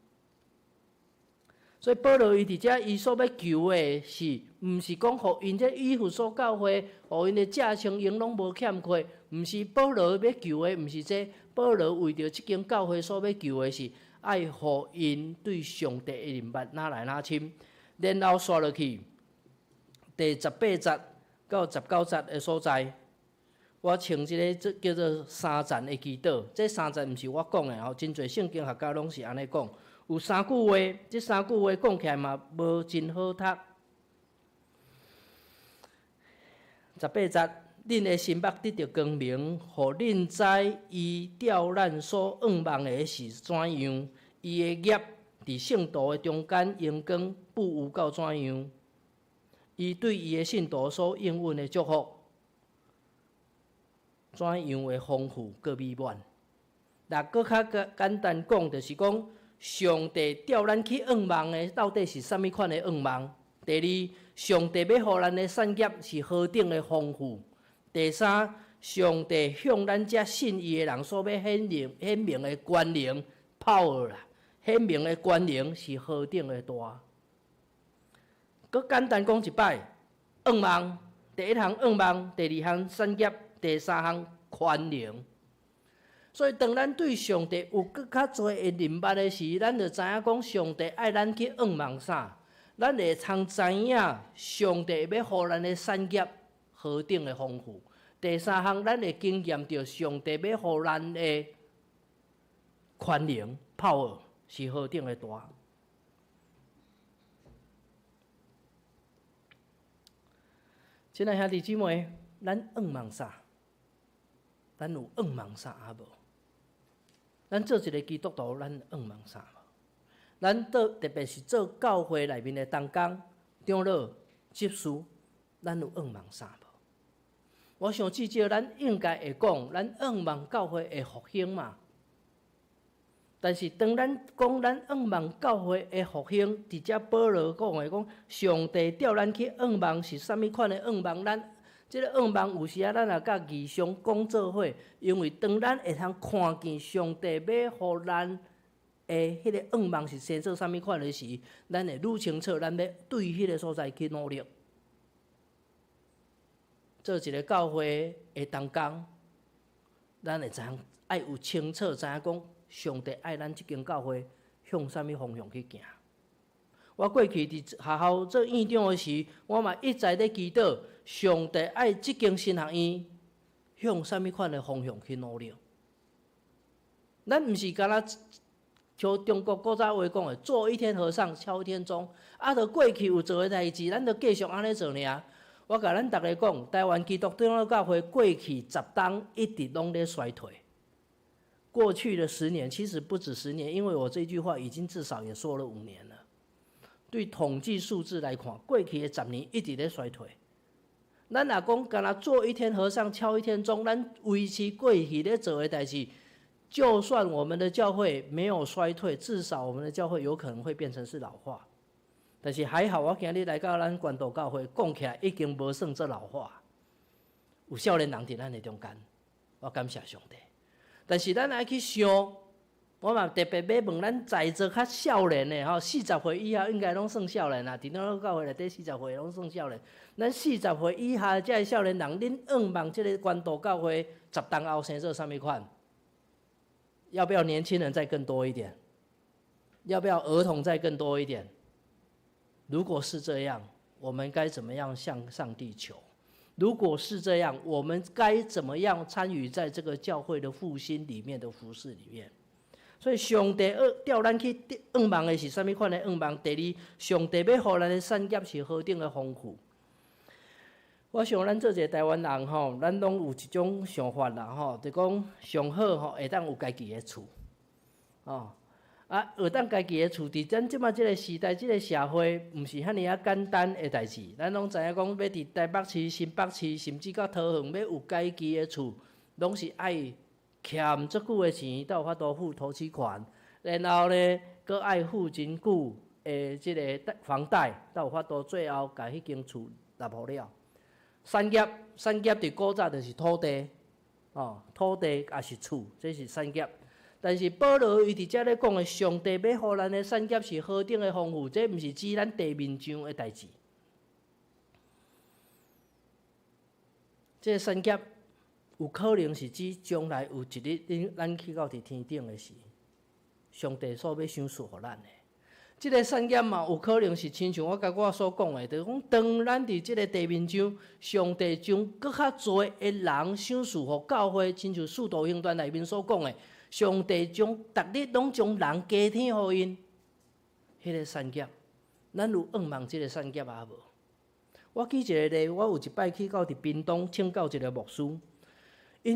所以保羅伊佇遮，伊所欲求的是，毋是講予𪜶這以弗所教會，予𪜶的價錢𪜶攏無欠缺，毋是保羅欲求的，毋是這。保羅為著這間教會所欲求的是，愛予𪜶對上帝的認捌愈來愈深。然後紲落去第18節到19節的所在，我稱這个叫做三層的祈禱。這三層毋是我講的吼，真濟聖經學家攏是按呢講。有三句話，這三句話講起來嘛無真好讀。18節，恁的心目得著光明，予恁知伊召咱所向望的是怎樣，伊的業佇聖徒的中間榮光富有到怎樣，伊對伊的信徒所應允的祝福，怎樣的豐富閣美滿。若閣較簡單講，就是講上帝召咱去向望的，到底是啥物款的向望？第二，上帝欲予咱的產業是何等的豐富？第三，上帝向咱這信伊的人所欲顯明顯明的權能 power 啦，顯明的權能是何等的大？閣簡單講一擺，向望，第一項向望，第二項產業，第三項權能。所以，當咱對上帝有閣較濟的認捌的時，咱就知影講上帝愛咱去向望啥，咱會通知影上帝欲予咱的產業何等的豐富。第三項，咱會經驗著上帝欲予咱的權能 power 是何等的大。親愛兄弟姊妹，咱向望啥？咱有向望啥啊無？咱做一个基督徒，咱向望啥無？咱做特別是做教會內面的同工、長老、執事，咱有向望啥無？我想至少咱應該會講，咱向望教會會復興嘛。但是當咱講咱向望教會會復興，佇遮保羅講的講，上帝召咱去向望是啥物款的向望？咱這个向望有時仔咱也佮異象講做伙，因為當咱會通看見上帝欲予咱的彼个向望是生做啥物款的時，咱會愈清楚，咱欲對彼个所在去努力。做一个教會的同工，咱會知影愛有清楚知影講，上帝愛咱這間教會向啥物方向去行。我過去佇學校做院長的時，我嘛一再咧祈禱，上帝愛這間神學院向啥物款的方向去努力。咱毋是干焦像中國古早話講的，做一天和尚敲一天鐘。啊，著過去有做的代誌，咱著繼續按呢做爾。我共咱逐家講，台灣基督長老教會過去10冬一直攏咧衰退。過去的十年，其實不止十年，因為我這句話已經至少也說了5年了。對統計數字來看，過去的十年一直咧衰退。咱若講干焦做一天和尚敲一天鐘，咱維持過去咧做的代誌，就算我們的教會沒有衰退，至少我們的教會有可能會變成是老化。但是還好，我今日來到咱關渡教會，講起來已經無算做老化，有少年人佇咱的中間，我感謝上帝。但是咱愛去想，我嘛特別欲問咱在座較少年的吼，40歲以下應該攏算少年啦。佇咱教會內底四十歲攏算少年。咱四十歲以下這个少年人，恁向望這個關渡教會十冬後生做啥物款？要不要年輕人再更多一點？要不要兒童再更多一點？如果是這樣，我們該怎麼樣向上帝求？如果是這樣，我們該怎麼樣參與在這個教會的復興裡面的服事裡面？所以上帝調咱去向望的是啥物款的向望？第二，上帝欲予咱的產業是何等的豐富？我想咱做一個台灣人吼，咱攏有一種想法啦吼，就講上好吼會當有家己的厝，哦，啊，會當家己的厝，佇咱這馬這個時代、這個社會，毋是遐爾仔簡單的代誌。咱攏知影講，欲佇台北市、新北市，甚至到桃園，欲有家己的厝，攏是愛欠足久的錢，才有法度付頭期款，然後呢，閣愛付真久的這個房貸，才有法度最後共彼間厝納予了。產業，產業佇古早就是土地，哦，土地抑是厝，這是產業。但是保羅伊佇遮咧講的，上帝欲予咱的產業是何等的豐富，這毋是指咱地面上的代誌。這個產業有可能是指將來有一日，恁咱去到佇天頂的時，上帝所欲賞賜予咱的。這个產業嘛，有可能是親像我共我所講的，就是講當咱佇這个地面上，上帝將閣較濟的人賞賜予教會，親像使徒行傳內面所講的，上帝將逐日攏將人加添予𪜶，彼个產業，咱有向望這个產業抑無？我舉一个例，我有一擺去到佇屏東請教一个牧師，𪜶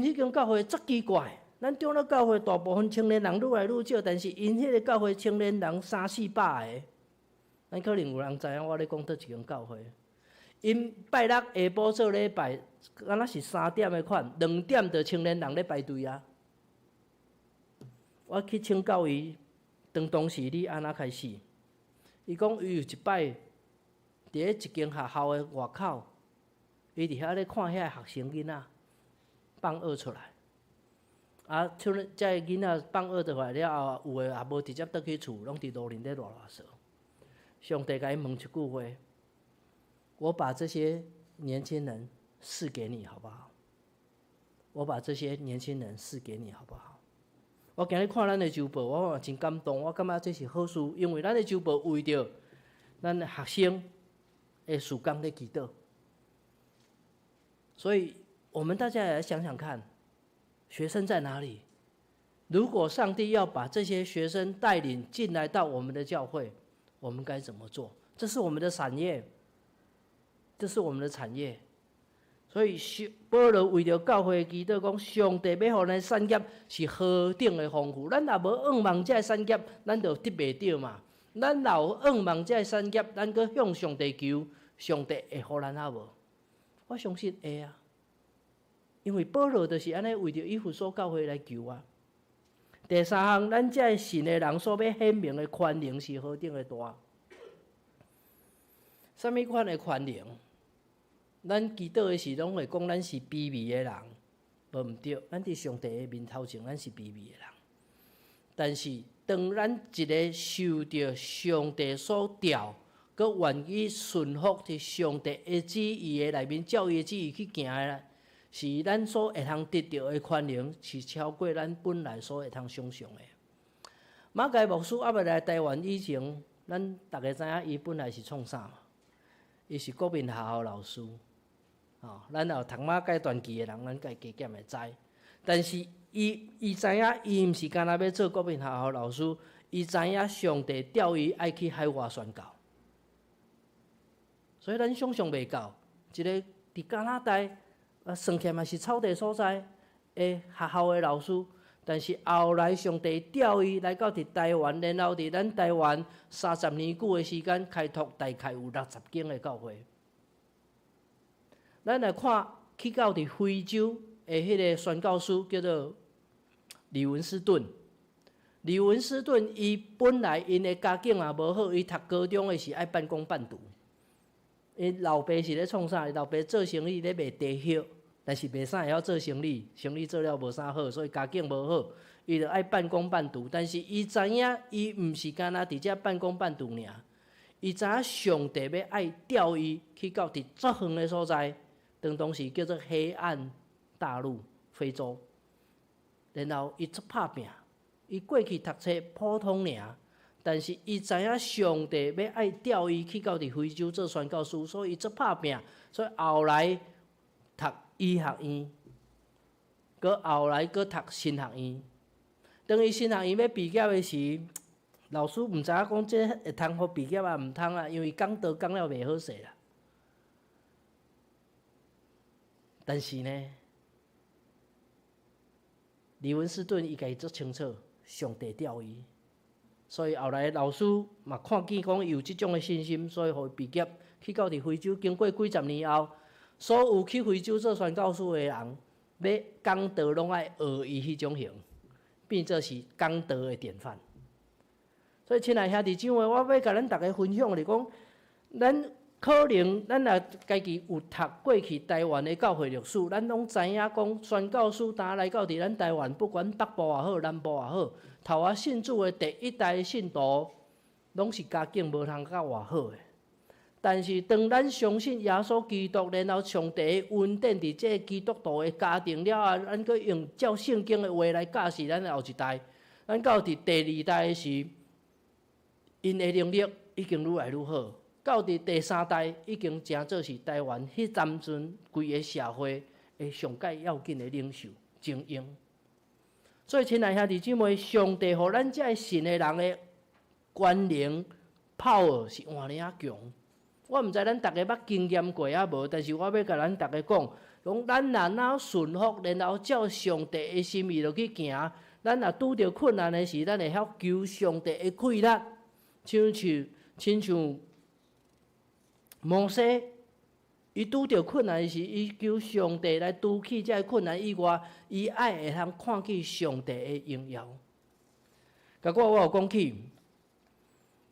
彼間教會足奇怪。咱長老教會大部分青年人愈來愈少，但是𪜶彼个教會青年人三四百個，咱可能有人知影我咧講佗一間教會。𪜶拜六下晡做禮拜，敢若是3點的款，2點就青年人咧排隊啊。我去請教伊，當當時你按怎開始？伊講伊有一擺佇咧一間學校的外口，伊佇遐咧看遐個學生囡仔放學出來。啊，像這个囡仔放學倒來了後，有的也無直接轉去厝，攏佇路面咧賴賴趖。上帝共伊問一句話：我把這些年輕人賜給你，好不好？我把這些年輕人賜給你，好不好？我今日看咱的週報，我嘛真感動。我感覺這是好事，因為咱的週報為著咱的學生的事工咧祈禱。所以，我們大家也來想想看。學生在哪裡？如果上帝要把這些學生帶領進來到我們的教會，我們該怎麼做？這是我們的產業，這是我們的產業。所以，保羅為著教會祈禱講，上帝欲予咱產業是何等的豐富。咱若無向望這个產業，咱就得袂著嘛。咱若有向望這个產業，咱閣向上帝求，上帝會予咱抑無？我相信會啊。因為保羅就是按呢為著以弗所教會來求啊。第三項，咱這个信的人所欲顯明的權能是何等的大？啥物款的權能？咱祈禱的時攏會講咱是卑微的人，無毋對。咱佇上帝的面頭前，咱是卑微的人。但是當咱一个受著上帝所召，閣願意順服佇上帝的旨意的內面，照伊的旨意去行的，是咱所會通得著的權能，是超過咱本來所會通想像的。馬偕牧師猶未來台灣以前，咱逐家知影伊本來是創啥嘛？伊是國民學校老師，吼，咱有讀馬偕傳記的人，咱家加減會知。但是伊知影，伊毋是干焦欲做國民學校老師，伊知影上帝調伊愛去海外宣教。所以咱想象袂到，一个佇加拿大啊，算起來嘛是草地所在的學校的老師，但是後來上帝調伊來到佇台灣，然後佇咱台灣30年久的時間，開拓大概有60間的教會。咱來看去到佇非洲的彼个宣教師叫做李文斯頓。李文斯頓伊本來𪜶的家境也無好，伊讀高中的時愛半工半讀。𪜶老爸是咧創啥？𪜶老爸做生意咧賣茶葉，但是袂啥會曉做生意，生意做了無啥好，所以家境無好，伊就愛半工半讀。但是伊知影，伊毋是干焦佇遮半工半讀爾，伊知影上帝欲愛調伊去到佇足遠的所在，當時叫做黑暗大陸非洲。然後伊足拍拚，伊過去讀冊普通爾。但是伊知影上帝欲愛調伊去到佇非洲做宣教師，所以伊足拍拚，所以後來讀醫學院，閣後來閣讀神學院。當伊神學院欲畢業的時，老師毋知影講這會通予畢業抑毋通啊，因為講道講了袂好勢啦。但是呢，李文斯頓伊家己足清楚，上帝調伊。所以後來老師嘛看見講伊有這種的信心，所以予伊畢業去到佇非洲。經過幾十年後，所有去非洲做宣教師的人，欲講道攏愛學伊彼種型，變做是講道的典範。所以，親愛兄弟姊妹，我欲共咱逐家分享是講，咱可能咱若家己有讀過去台灣的教會歷史，咱攏知影講宣教師當來到佇咱台灣，不管北部也好，南部也好，頭仔信主的第一代信徒，攏是家境無通較偌好的。但是當咱相信耶穌基督，然後上帝的恩典佇這个基督徒的家庭了後，咱閣用照聖經的話來教示咱的後一代。咱到佇第二代的時，𪜶的能力已經愈來愈好。到佇第三代，已經成做是台灣彼當陣規个社會的上蓋要緊的領袖精英。所以，親愛兄弟姊妹，上帝予咱這个信的人的權能 power 是偌爾仔強。我毋知咱逐家捌經驗過抑無，但是我欲共咱逐家講，講咱若若順服，然後照上帝的心意落去行，咱若拄著困難的時，咱會曉求上帝的氣力，親像摩西，伊拄著困難時，伊求上帝來除去這个困難以外，伊愛會通看見上帝的榮耀。結果我有講起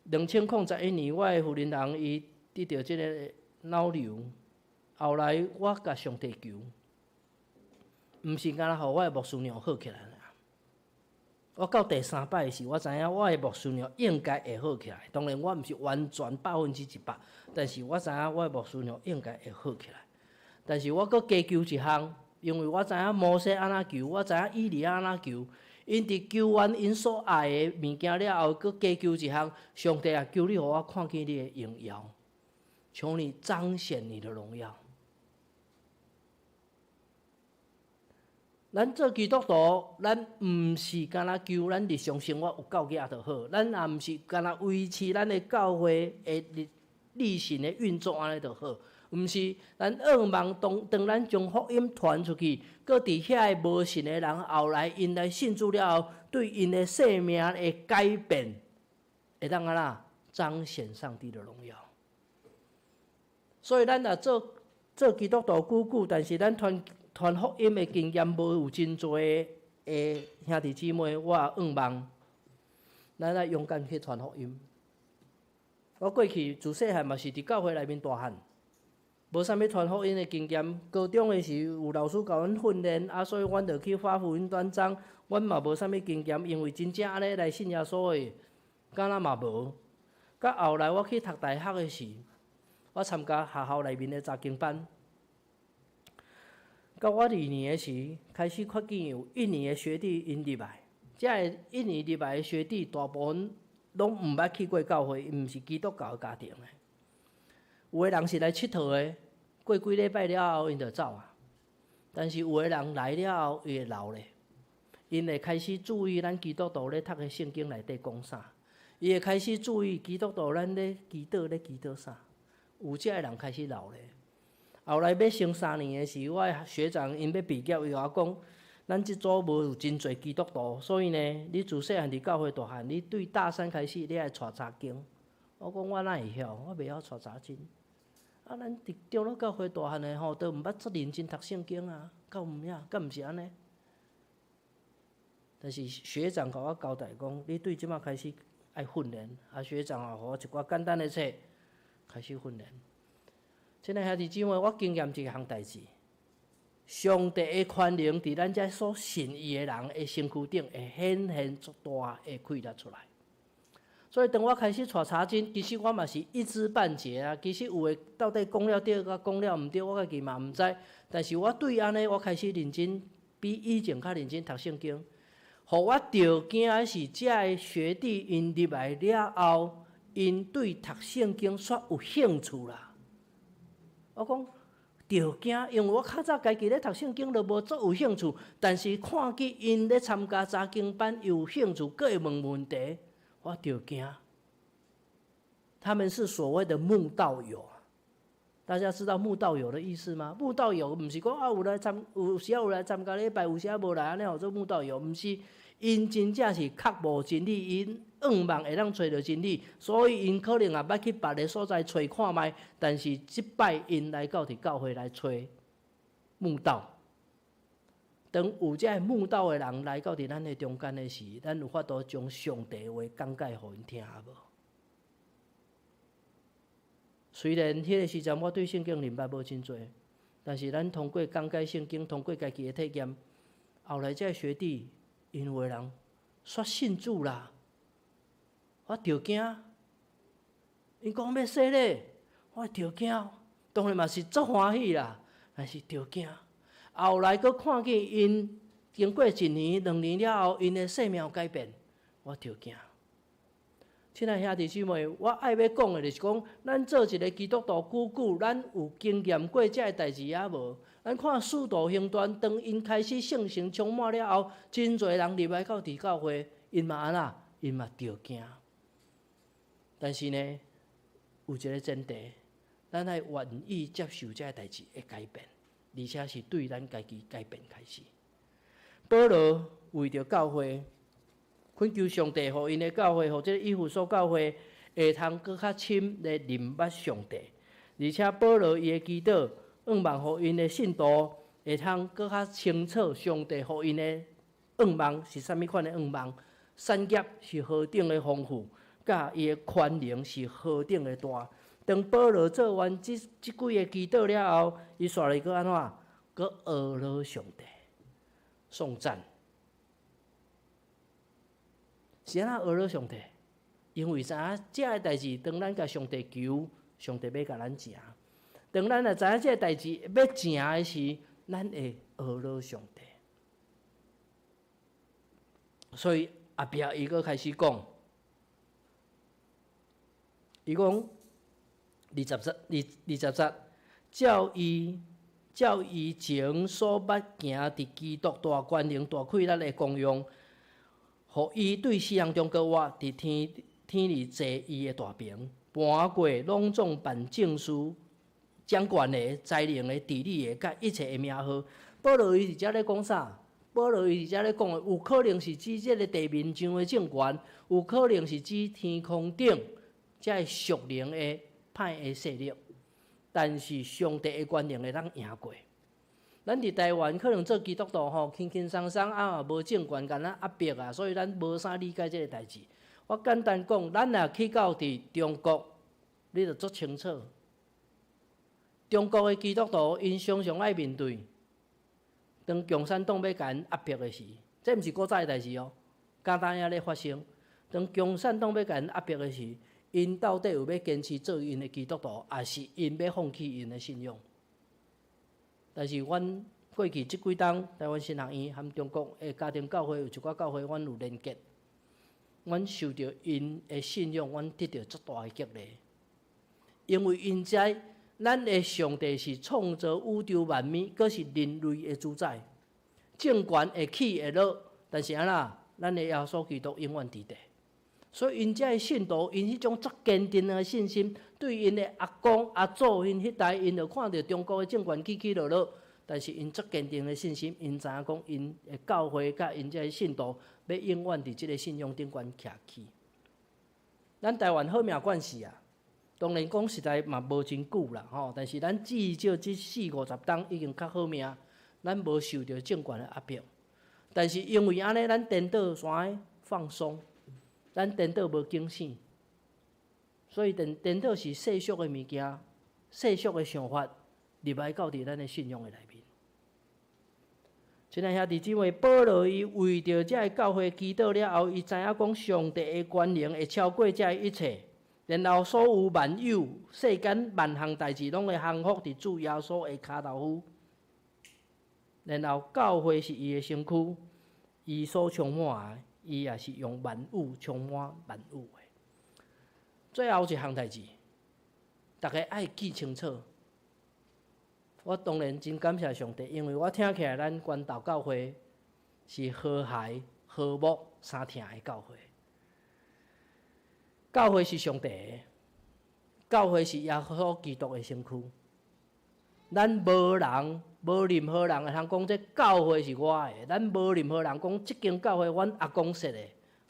，2011年，我的婦人人伊得著這个腦瘤，後來我共上帝求，毋是干焦予我的牧師娘好起來。我到第三擺時，我知影我的牧師娘應該會好起來。當然，我毋是完全100%，但是我知影我的牧師娘應該會好起來。但是我閣加求一項，因為我知影摩西按怎求，我知影以利亞按怎求。𪜶佇求完𪜶所愛的物件了後，閣加求一項，上帝啊，求你予我看見你的榮耀，求你彰顯你的榮耀。咱做基督徒，咱毋是干焦求咱日常生活有夠額就好，咱也毋是干焦維持咱的教會的日例行的運作按呢就好，毋是咱向望當當咱將福音傳出去，閣佇遐個無信的人後來𪜶來信主了後，對𪜶的生命的改變，會當按怎彰顯上帝的榮耀。所以咱若做做基督徒久久，但是咱傳傳福音的經驗無有真濟的兄弟姊妹，我也向望咱愛勇敢去傳福音。我過去自細漢嘛是佇教會內面大漢，無啥物傳福音的經驗。高中的時有老師共阮訓練，啊，所以阮就去發福音單張。阮嘛無啥物經驗，因為真正按呢來信耶穌的，敢若嘛無。到後來我去讀大學的時，我參加學校內面的查經班。到我二年的時，開始看見有一年的學弟𪜶入來，這个一年入來的學弟大部分攏毋捌去過教會，毋是基督教的家庭的。有的人是來𨑨迌的，過幾禮拜了後，𪜶就走啊。但是有的人來了後，伊會留咧，𪜶會開始注意咱基督徒咧讀的聖經內底講啥，伊會開始注意基督徒咱咧祈禱咧祈禱啥。有這个人開始留咧。後來欲升三年的時，我的學長𪜶欲畢業，伊共我講，咱這組無有真濟基督徒，所以呢，你自細漢佇教會大漢，你對大三開始，你愛帶查經。我講我哪會曉？我袂曉帶查經。啊，咱佇長老教會大漢的吼，都毋捌足認真讀聖經啊，敢有影？敢毋是按呢？但是學長共我交代講，你對這馬開始愛訓練。啊，學長也予我一寡簡單的冊，開始訓練。親愛兄弟姊妹，我經驗一項代誌，上帝的權能佇咱遮所信伊的人的身軀頂會顯現足大的氣力出來。所以當我開始帶查經，其實我嘛是一知半解啊。其實有的到底講了對，佮講了毋對，我家己嘛毋知。但是我對按呢，我開始認真，比以前較認真讀聖經。予我著驚的是，這个學弟𪜶入來了後，𪜶對讀聖經煞有興趣啦。我講著驚，因為我較早家己咧讀聖經都無足有興趣，但是看見𪜶咧參加查經班有興趣，閣會問問題，我著驚。他們是所謂的慕道友，大家知道慕道友的意思嗎？慕道友毋是講啊有來參，有時有來參加禮拜，有時無來，按呢號做慕道友，毋是，𪜶真正是渴慕真理，𪜶向望會當揣著真理，所以𪜶可能也捌去別个所在揣看覓，但是這擺𪜶來到佇教會來揣慕道。當有這个慕道的人來到佇咱的中間的時，咱有法度將上帝話講解予𪜶聽無？雖然彼个時陣我對聖經認捌無真濟，但是咱通過講解聖經，通過家己的體驗，後來這个學弟𪜶有的人煞信主啦，我著驚。𪜶講欲洗禮，我著驚，當然嘛是足歡喜啦，但是著驚。後來閣看見𪜶經過一年、兩年了後，𪜶的生命改變，我著驚。親愛兄弟姊妹，我愛欲講的就是講，咱做一个基督徒久久，咱有經驗過這个代誌抑無？咱看使徒行傳，當𪜶開始聖神充滿了後，真濟人入來到佇教會，𪜶嘛按怎？𪜶嘛著驚。但是呢，有一个前提，咱愛願意接受這个代誌的改變，而且是對咱家己改變開始。保羅為著教會，懇求上帝，予𪜶的教會，予這個以弗所教會會通閣較深來認捌上帝。而且保羅伊的祈禱，向望予𪜶的信徒會通閣較清楚上帝予𪜶的願望是啥物款的願望，產業是何等的豐富，佮伊的權能是何等的大。當保羅做完這這幾个祈禱了後，伊煞來閣按怎？閣呵咾上帝，頌讚。是按怎呵咾上帝？因為知影這个代誌，當咱共上帝求，上帝欲共咱成。當咱若知影這个代誌欲成的時，咱會呵咾上帝。所以後壁伊閣開始講，伊講二十節，二十節，照伊前所捌行佇基督大權能大氣力的功用，予伊對死人中閣活，佇天裡坐伊的大爿，搬過攏總辦政事、掌權的、才能的、治理的，佮一切的名號。保羅伊佇遮咧講啥？保羅伊佇遮咧講的，有可能是指這个地面上的政權，有可能是指天空頂這个屬靈的歹的勢力。但是上帝的權能會當贏過。咱佇台灣可能做基督徒吼，輕輕鬆鬆啊，無政權共咱壓迫啊，所以咱無啥理解這个代誌。我簡單講，咱若去到佇中國，你就足清楚。中國的基督徒，𪜶常常愛面對，當共產黨欲共𪜶壓迫的時，這毋是古早的代誌哦，敢當猶咧發生。當共產黨欲共𪜶壓迫的時， 𪜶到底有欲堅持做𪜶的基督徒，抑是𪜶欲放棄𪜶的信仰？但是阮過去這幾冬，台灣神學院和中國的家庭教會有一寡教會，阮有連結，阮受著𪜶的信仰，阮得著足大的激勵，因為𪜶知咱的上帝是創造宇宙萬物，閣是人類的主宰，政權會起會落，但是按怎，咱的耶穌基督永遠佇地。所以，𪜶遮的信徒，𪜶彼種足堅定的信心，對𪜶的阿公阿祖𪜶彼代，𪜶就看著中國的政權起起落落，但是𪜶足堅定的信心，𪜶知影講，𪜶的教會佮𪜶遮的信徒，欲永遠佇這个信仰頂懸徛起。咱台灣好命關係啊，當然講實在嘛無真久啦吼，但是咱至少這四五十冬已經較好命，咱無受著政權的壓迫。但是因為按呢，咱顛倒煞放鬆。咱顛倒無警醒，所以顛顛倒是世俗的物件、世俗的想法入來到佇咱的信仰的內面。親愛兄弟姊妹，保羅伊為著這个教會祈禱了後，伊知影講上帝的權能會超過這一切，然後所有萬有、世間萬項代誌攏會降服佇主耶穌的跤頭趺。然後教會是伊的身軀，伊所充滿的。伊也是用萬有充滿萬有的。最後一項代誌，逐家愛記清楚。我當然真感謝上帝，因為我聽起來咱關渡教會是和諧、和睦、相疼的教會。教會是上帝的，教會是耶穌基督的身軀。咱無人，無任何人會通講這教會是我的，咱無任何人講這間教會阮阿公設的，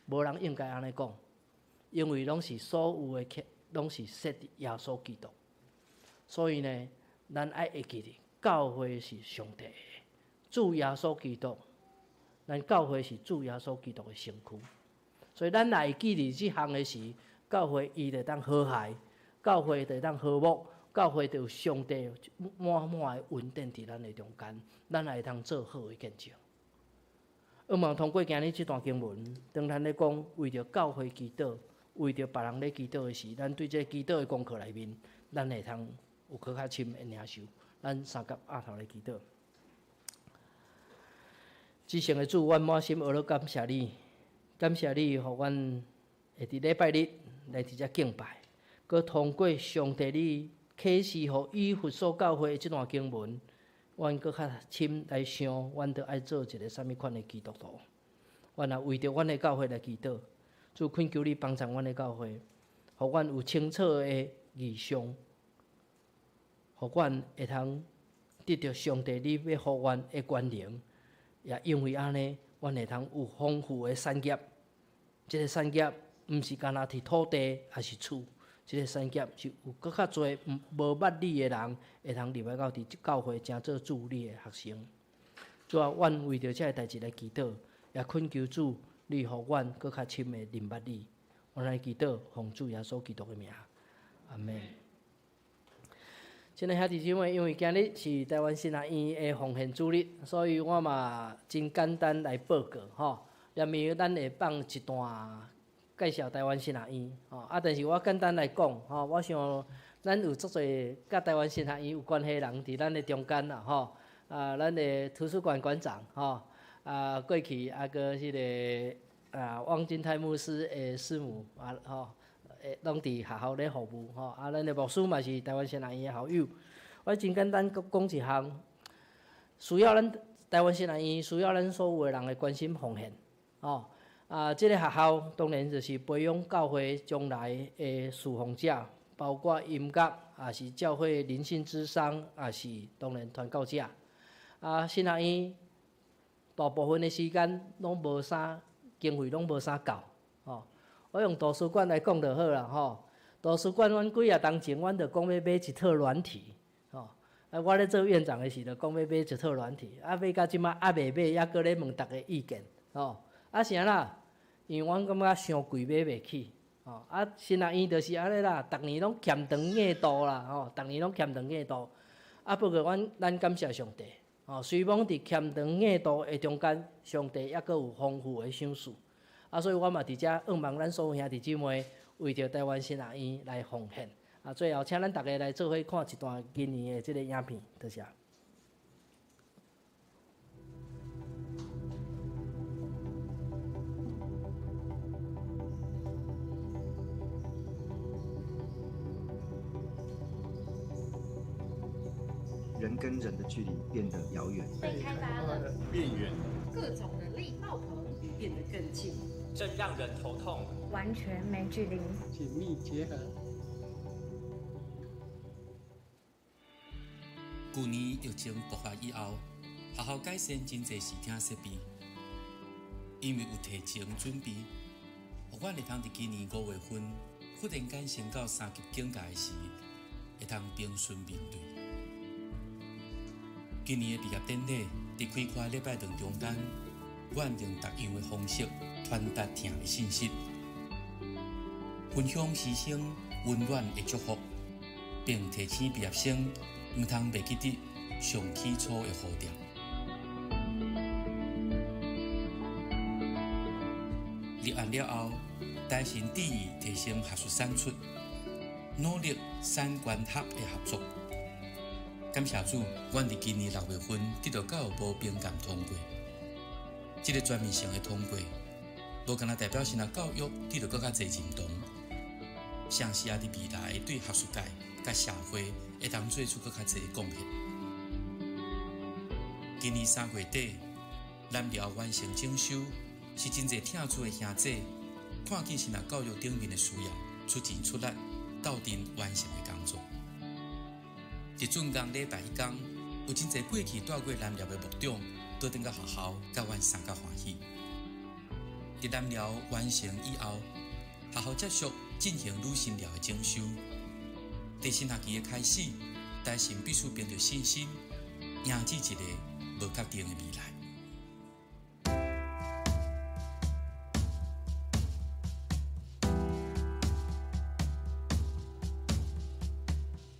無人應該按呢講，因為攏是所有的，攏是設佇耶穌基督。所以呢，咱愛會記得，教會是上帝的，主耶穌基督，咱教會是主耶穌基督的身軀。所以咱若會記得這項的時，教會伊就當和諧，教會就當和睦。教會就有上帝滿滿的恩典佇咱的中間，咱也會通做好的見證。向望通過今日這段經文，當咱咧講為著教會祈禱，為著別人咧祈禱的時，咱對這个祈禱的功課內面，咱會通有閣較深的領受。咱相佮徛頭來祈禱。至聖的主，阮滿心呵咾感謝你，感謝你，予阮會佇禮拜日來佇遮敬拜，閣通過上帝你啟示予以弗所教會的這段經文，阮閣較深來想，阮著愛做一个啥物款的基督徒。阮也為著阮的教會來祈禱，主懇求你幫助阮的教會，予阮有清楚的異象，予阮會通得著上帝你欲予阮的權能，也因為按呢，阮會通有豐富的產業。這个產業毋是干焦佇土地，抑是厝。這个產業是有閣較濟無捌你的人，會通入來到佇教會，成做主你的學生。主啊，阮為著這个代誌來祈禱，也懇求主，你予阮閣較深的認捌你。阮來祈禱，奉主耶穌基督的名，阿們。親愛兄弟姊妹，因為今日是台灣神學院的奉獻主日，所以我嘛真簡單來報告吼。連面咱會放一段介紹台灣神學院，吼啊！但是我簡單來講，吼，我想咱有足濟佮台灣神學院有關係的人佇咱的中間啦，吼啊，咱的圖書館館長，吼啊，過去啊，閣彼个啊，汪金泰牧師的師母啊，吼，攏佇學校咧服務，吼啊，咱的牧師嘛是台灣神學院的校友。我真簡單閣講一項，需要咱台灣神學院需要咱所有的人的關心奉獻，吼。啊，這个學校當然就是培養教會將來的侍奉者，包括音樂，也是教會靈性諮商，也是當然傳教者。啊，神學院大部分的時間攏無啥經費，攏無啥夠。吼，我用圖書館來講就好啦，吼。圖書館，阮幾仔冬前，阮就講欲買一套軟體，吼。啊，我咧做院長的時，就講欲買一套軟體，啊，買到這擺猶未買，猶閣咧問逐家意見，吼。啊，是按怎？因為阮感覺傷貴買袂起，吼啊，神學院就是按呢啦，逐年攏欠長過度啦，吼，逐年攏欠長過度。啊，不過阮咱感謝上帝，吼，雖罔佇欠長過度的中間，上帝猶閣有豐富的賞賜。啊，所以我嘛佇遮向望咱所有兄弟姊妹，為著臺灣神學院來奉獻。啊，最後請咱逐家來做伙看一段今年的這个影片，多謝。人跟人的距離變得遙遠，被開發了，變遠，各種人力爆棚，變得更近，真讓人頭痛，完全沒距離，緊密結合。舊年疫情爆發以後，學校改善真濟視聽設備，因為有提前準備，予阮會通佇今年5月份忽然間升到3級警戒時，會通平順面對。今年的畢業典禮，佇開課禮拜堂中間，阮用特樣的方式傳達疼的信息，分享師生溫暖的祝福，並提醒畢業生毋通袂記得上起初的呼召。立案了後，台神致意提升學術產出，努力產官學的合作。感謝主，阮佇今年6月份得到教育部評鑑通過。這个全面性的通過，無干焦代表神學教育得到閣較濟認同，相信也佇未來對學術界佮社會會當做出閣較濟貢獻。今年3月底，南寮完成整修，是真濟疼主的兄弟看見神學教育頂面的需要，出錢出力鬥陣完成的工作。佇竣工禮拜彼工，有真濟過去蹛過南寮的牧長，倒轉到學校，佮阮相佮歡喜。佇南寮完成以後，學校繼續進行女神寮的整修。佇新學期的開始，台神必須憑著信心，迎接一個無確定的未來。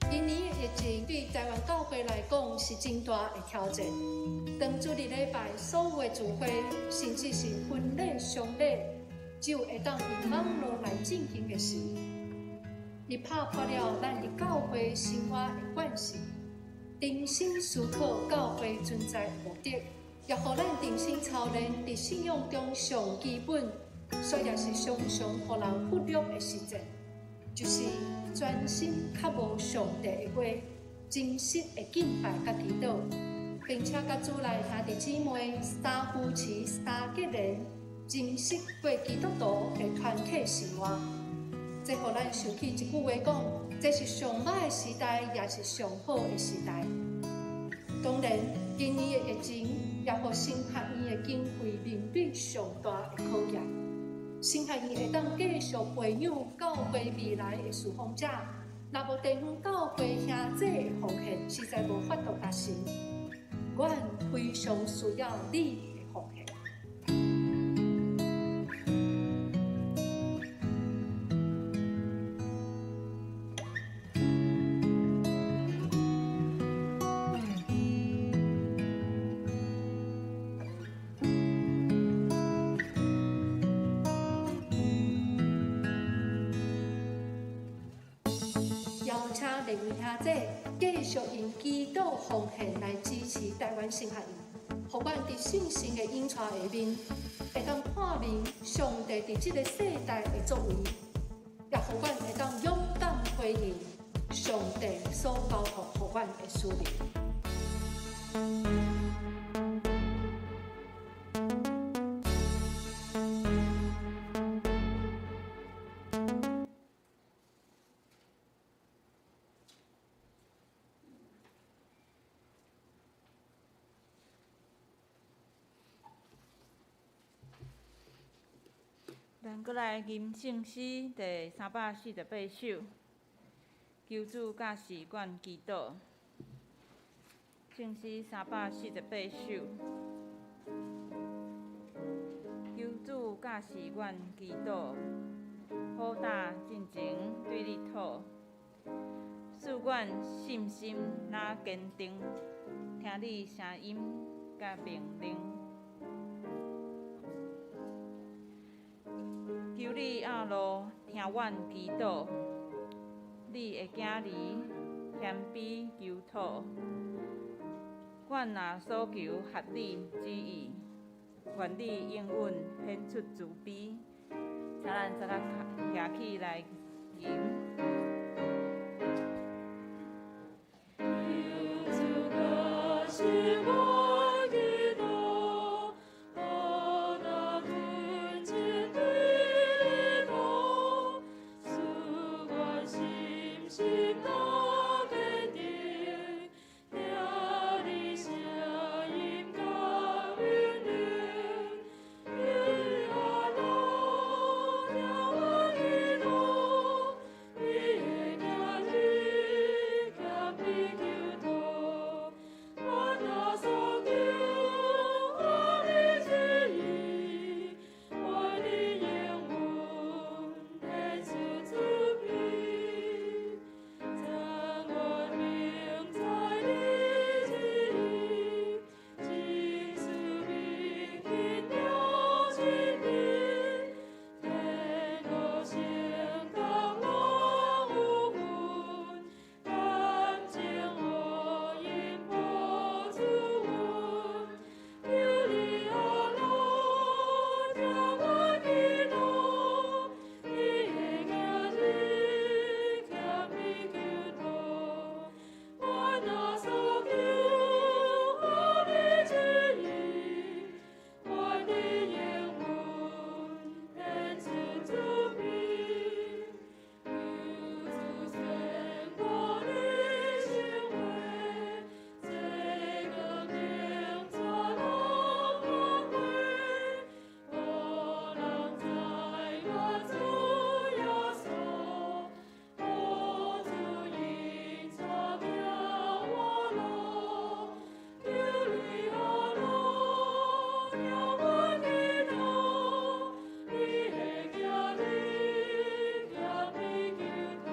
今年的疫情對臺灣教會來講是真大的挑戰。當主日禮拜所有的聚會，甚至是婚禮、喪禮，只有會當用網路來進行的時，伊拍破了咱佇教會生活的慣性，重新思考教會存在的目的，也予咱重新操練佇信仰中上基本，所以也是常常予人忽略的實踐，就是專心渴慕上帝的話，真實的敬拜佮祈禱，並且佮主內兄弟姊妹三扶持、三結連，真實過基督徒的團體生活。這予咱想起一句話講：這是上歹的時代，也是上好的時代。當然，今年的疫情也予神學院的經費面對上大的考驗。神學院會當繼續培養教會未來的事奉者，若無地方教會兄弟的奉獻，實在無法度達成。阮非常需要你的奉獻。邀請各位兄弟繼續用祈禱奉獻來支持臺灣神學院，予阮佇聖神的引帶下面，會當看明上帝佇這个世代的作為，也予阮會當勇敢回應上帝所交託予阮的使命。咱閣來吟聖詩第348首，求主教示阮祈禱。聖詩348首，求主教示阮祈禱，好膽進前對你討，賜阮信心若堅定，聽你聲音佮命令。求你你阿路聽阮祈禱，你的囝兒謙卑求討，阮若所求合你旨意，願你應允顯出慈悲。請咱再來徛起來吟。求主是我祈禱，予那純真對你討，使阮心心若堅定，聽你聲音佮命令。求你阿路聽阮祈禱，你的囝兒謙卑求討。阮若所求合你旨意，願你應允顯出慈悲。將我明知你旨意，真賜明天了真理，天國聖堂攏有份，感情予𪜶保主阮。求你阿路聽阮祈禱，你的囝兒謙卑求討。阮若所求合你旨意，願你應允顯出慈悲。求主宣布你聖話，這光明全攏發揮，予人知我主耶穌，予主引帶行我路。求你阿路聽阮祈禱，你的囝兒謙卑求討。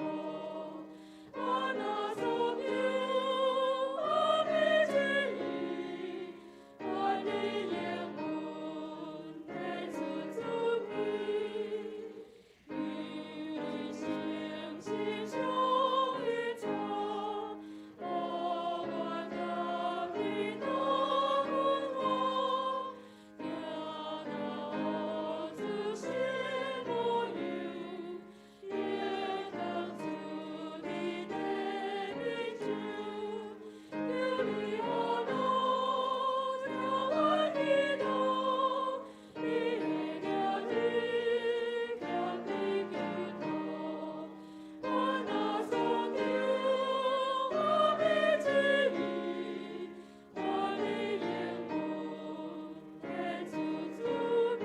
阮若所求合你旨意，願你應允顯出慈悲。與你心心相印著，予阮家己若阮活，行若主心無憂，會當住佇地面上。求你阿路聽阮祈禱，你的囝兒謙卑求討。阮若所求合你旨意，願你應允顯出慈悲。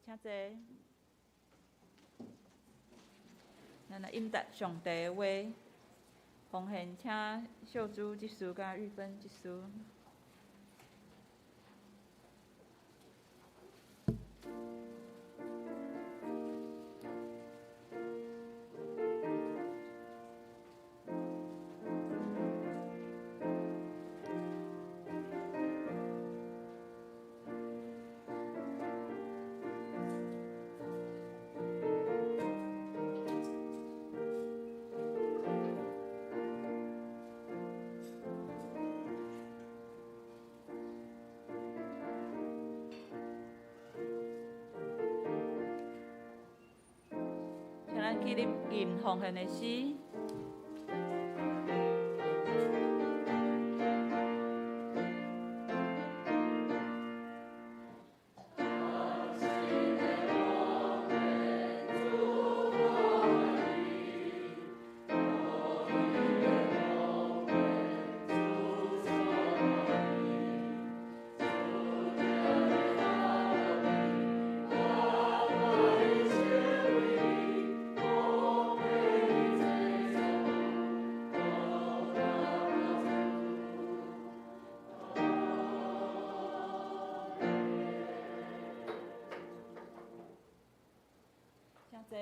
阿們。請坐。咱來應答上帝的話，奉獻請秀珠執事佮玉芬執事。請咱起立吟奉獻的詩。請坐。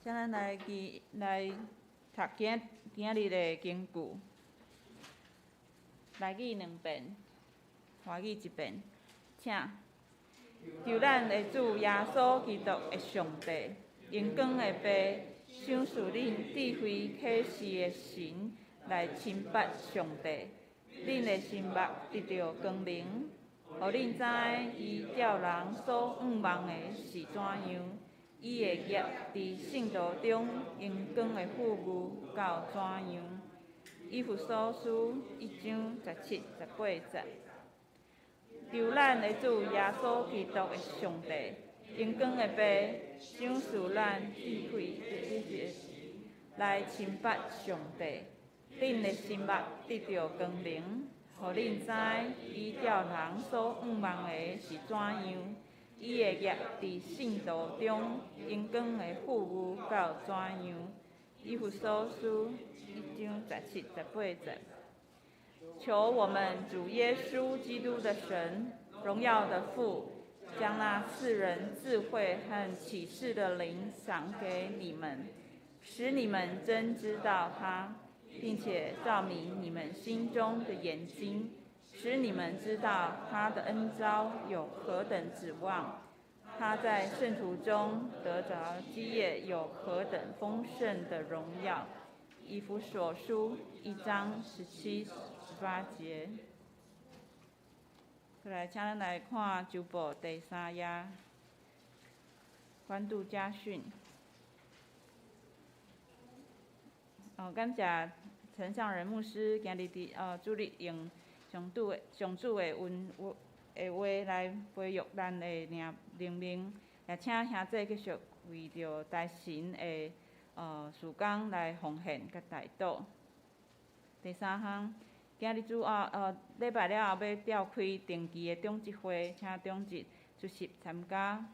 請咱來記來讀今今日的經句，台語兩遍，華語一遍，請。求咱的主耶穌基督的上帝，榮光的父，賞賜恁智慧啟示的神來親捌上帝，恁的心目得著光明，予恁知伊照人所向望的是怎樣，伊的業佇聖徒中榮光的富裕到怎樣。以弗所書一章十七、十八節。求咱的主耶穌基督的上帝，榮光的父，賞賜咱智慧的來親捌上帝，恁的心目得著光明，予恁知伊照人所向望的是怎樣，伊的業佇聖徒中榮光的富裕到怎樣。以弗所書一章十七、十八節。求我們主耶穌基督的神，榮耀的父，將那賜人智慧和啟示的靈賞給你們，使你們真知道他，並且照明你們心中的眼睛，使你們知道他的恩召有何等指望，他在聖徒中得著基業有何等豐盛的榮耀。以弗所書一章十七、十八節。過來，請咱來看週報第三頁，關渡家訓。哦，感謝陳尚仁牧師今日佇主日用上主的上主的恩的話來培育咱的靈靈命，也請兄弟繼續為著台神的事工來奉獻佮代禱。第三項，今日主後禮拜了後欲召開定期的長執會，請長執出席參加。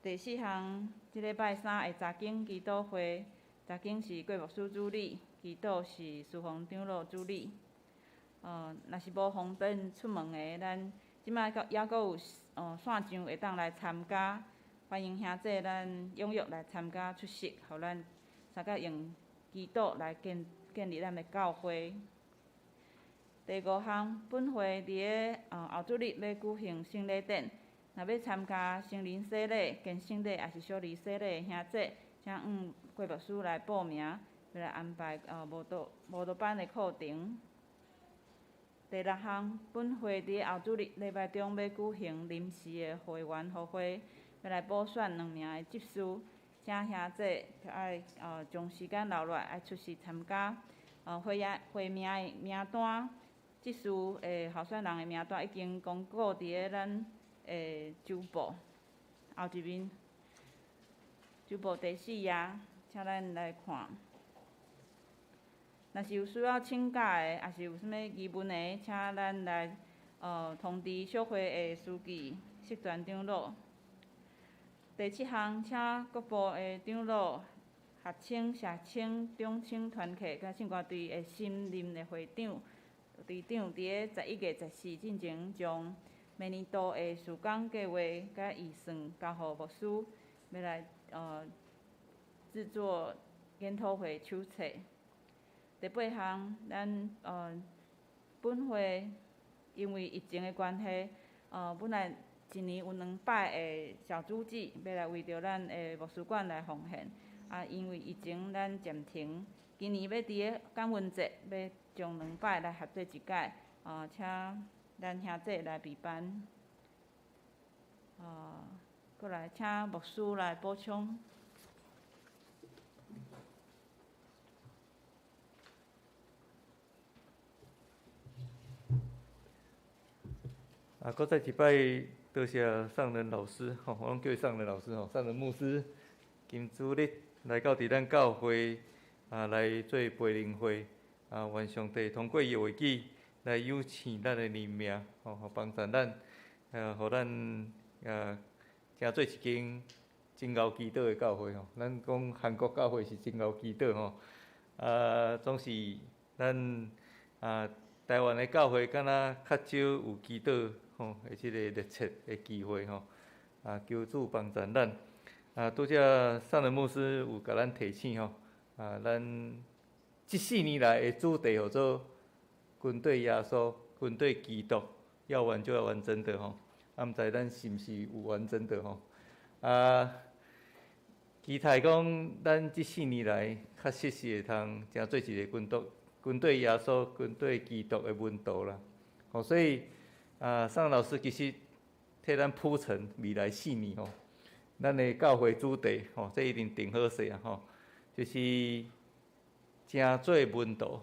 第四項，這禮拜三的查經祈禱會，查經是郭牧師主理，祈禱是蘇宏長老主理。若是無方便出門的，咱這擺閣猶閣有線上會當來參加，歡迎兄弟咱踴躍來參加出席，予咱相共用祈禱來建建立咱的教會。第五項，本會佇咧後主日欲舉行聖禮典，若欲參加成人洗禮、堅聖禮抑是小兒洗禮的兄弟，請向郭牧師來報名，欲來安排舞蹈舞蹈班的課程。第六項，本會佇咧後主日禮拜中欲舉行臨時的會員予會，欲來補選兩名的執事，請兄弟愛將時間留落來，愛出席參加。會員會名的名單，執事的候選人的名單已經公告佇咧咱的週報後一面，週報第四頁，請咱來看。若是有需要請假的，抑是有啥物疑問的，請咱來通知小會的書記釋傳長老。第七項，請各部的長老、學青、社青、中青團契佮聖歌隊的新任的會長、隊長，佇咧11月14進前，將明年度的事工計劃佮預算交予牧師，欲來製作研討會手冊。第八項，咱本會因為疫情的關係，本來一年有兩擺的小主祭，欲來為著咱的牧師館來奉獻，啊，因為疫情咱暫停。今年欲佇咧感恩節，欲將兩擺來合做一屆，請咱兄弟來備辦。過來請牧師來補充。啊，閣再一擺多謝上人老師，吼，我攏叫伊上人老師吼，上人牧師，今主日來到佇咱教會啊，來做培靈會啊，願上帝通過伊的話語來養醒咱的靈命，吼，幫助咱，予咱成做一間真𠢕祈禱的教會吼。咱講韓國教會是真𠢕祈禱吼，啊，總是咱啊台灣的教會敢若較少有祈禱吼的這个熱切的機會吼，啊，求主幫助咱。啊，拄才上人牧師有共咱提醒吼，啊，咱這四年來的主題號做跟綴耶穌，跟綴基督，要玩就要玩真的吼。啊，毋知咱是毋是有玩真的吼？啊，期待講咱這四年來確實是會通成做一個跟綴跟綴耶穌、跟綴基督的門徒啦。吼，所以啊，宋老師其實替咱鋪陳未來四年吼，咱的教會主題吼，這一定定好勢啊吼，就是成做門徒。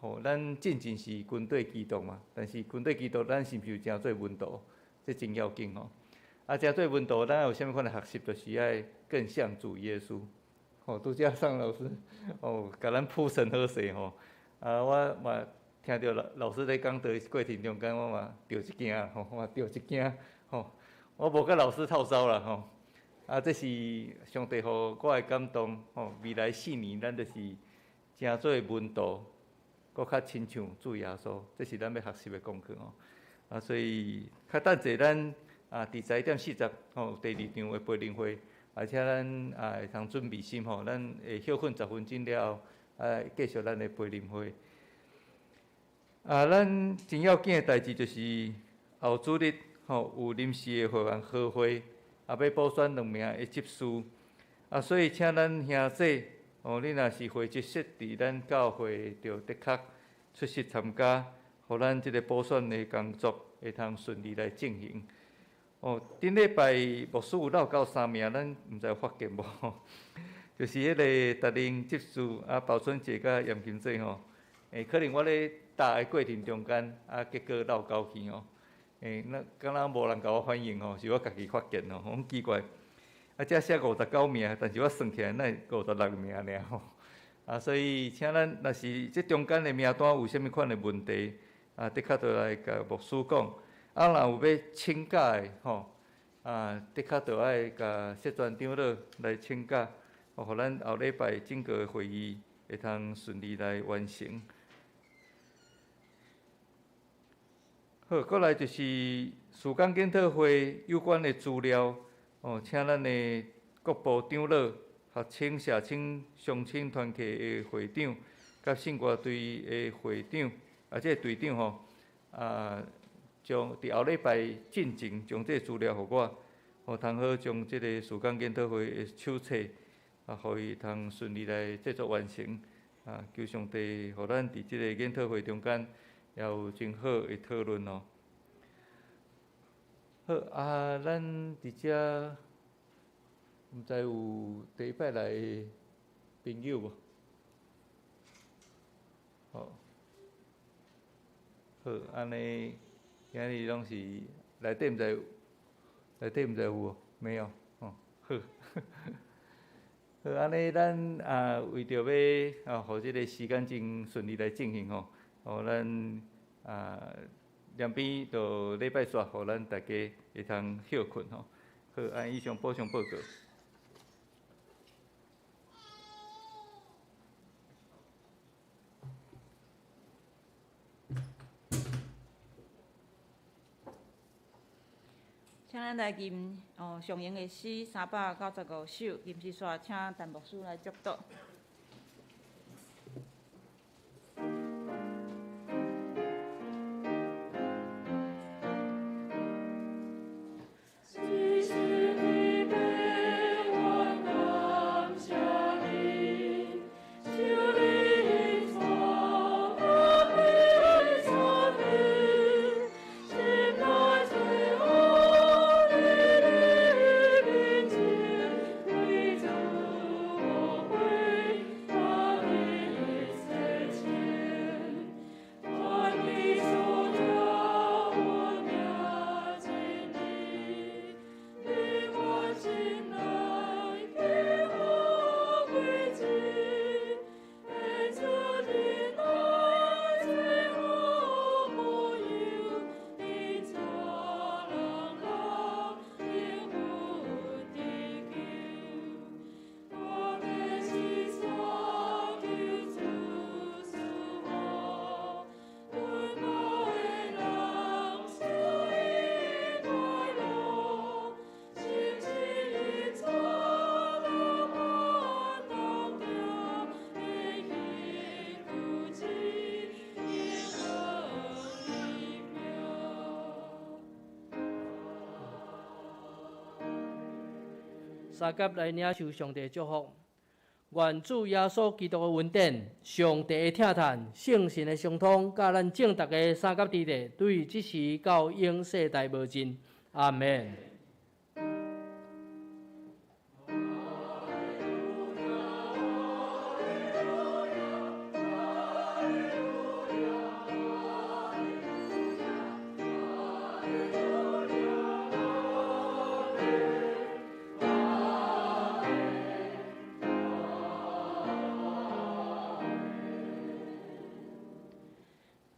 吼，咱進前是跟綴基督嘛，但是跟綴基督，咱是毋是有成做門徒？這真要緊吼。啊，成做門徒，咱有啥物款的學習？就是愛更像主耶穌。吼，拄才宋老師哦，共咱鋪陳好勢吼。啊，我嘛聽著老老師咧講道過程中間，我嘛著一驚吼，我著一驚吼。我無佮老師透梢啦吼。啊，這是上帝予我的感動吼。未來四年，咱就是成做門徒，閣較親像主耶穌，這是咱欲學習的功課吼。啊，所以較等者咱啊，佇11點40吼，第二場的培靈會，而且咱啊會通準備心吼，咱會歇睏10分鐘了後，啊繼續咱的培靈會。啊，咱真要緊的代誌就是後主日吼有臨時的會員合會，啊欲補選兩名的執事，啊，所以請咱兄弟哦，你若是會籍設佇咱教會，就的確出席參加，予咱這個補選的工作會通順利來進行。哦，頂禮拜牧師有漏交三名，咱毋知有發現無？就是彼個達仁執事啊，包春姐佮嚴金濟吼，可能我咧答的過程中間啊，結果漏交去吼，那敢若無人共我反映吼，是我家己發現吼，講奇怪。啊，這寫59名，但是我算起來哪會56名爾吼？啊，所以請咱若是這中間的名單有啥物款的問題，啊，的確著來共牧師講。啊，若有欲請假的吼，啊，的確著愛共設專長老來請假，予咱後禮拜整個會議會通順利來完成。好，過來就是事工檢討會有關的資料，哦，請咱的各部長老、學青、社青、鄉親團契的會長，佮聖歌隊的會長，啊，這個隊長吼，啊。將佇後禮拜進前將這個資料予我，予通好將這個事工研討會的手冊，啊，予伊通順利來製作完成。啊，求上帝予咱佇這個研討會中間也有真好的討論哦。好啊，咱佇遮毋知有第一擺來的朋友無？好，好，按呢。今日攏是內底毋知，內底毋知有無？沒有，哦，好，好，按呢，咱啊為著欲啊，予這個時間真順利來進行吼，哦，咱啊兩邊就禮拜煞，予咱大家會通歇睏吼。好，按以上補充報告。請咱來吟哦，上榮的詩395首，吟詩煞請陳牧師來祝禱。相佮來領受上帝祝福。願主耶穌基督的恩典、上帝的疼疼、聖神的相通，佮咱眾逐家相佮佇咧，對這時到永世代無盡。阿們。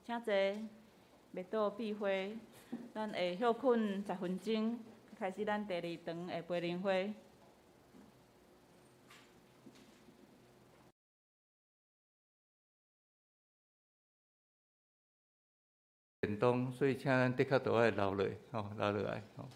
請坐，欲倒閉會，咱會歇睏10分鐘，開始咱第二場的培靈會。便當，所以請咱的確都愛留落，吼，留落來，吼。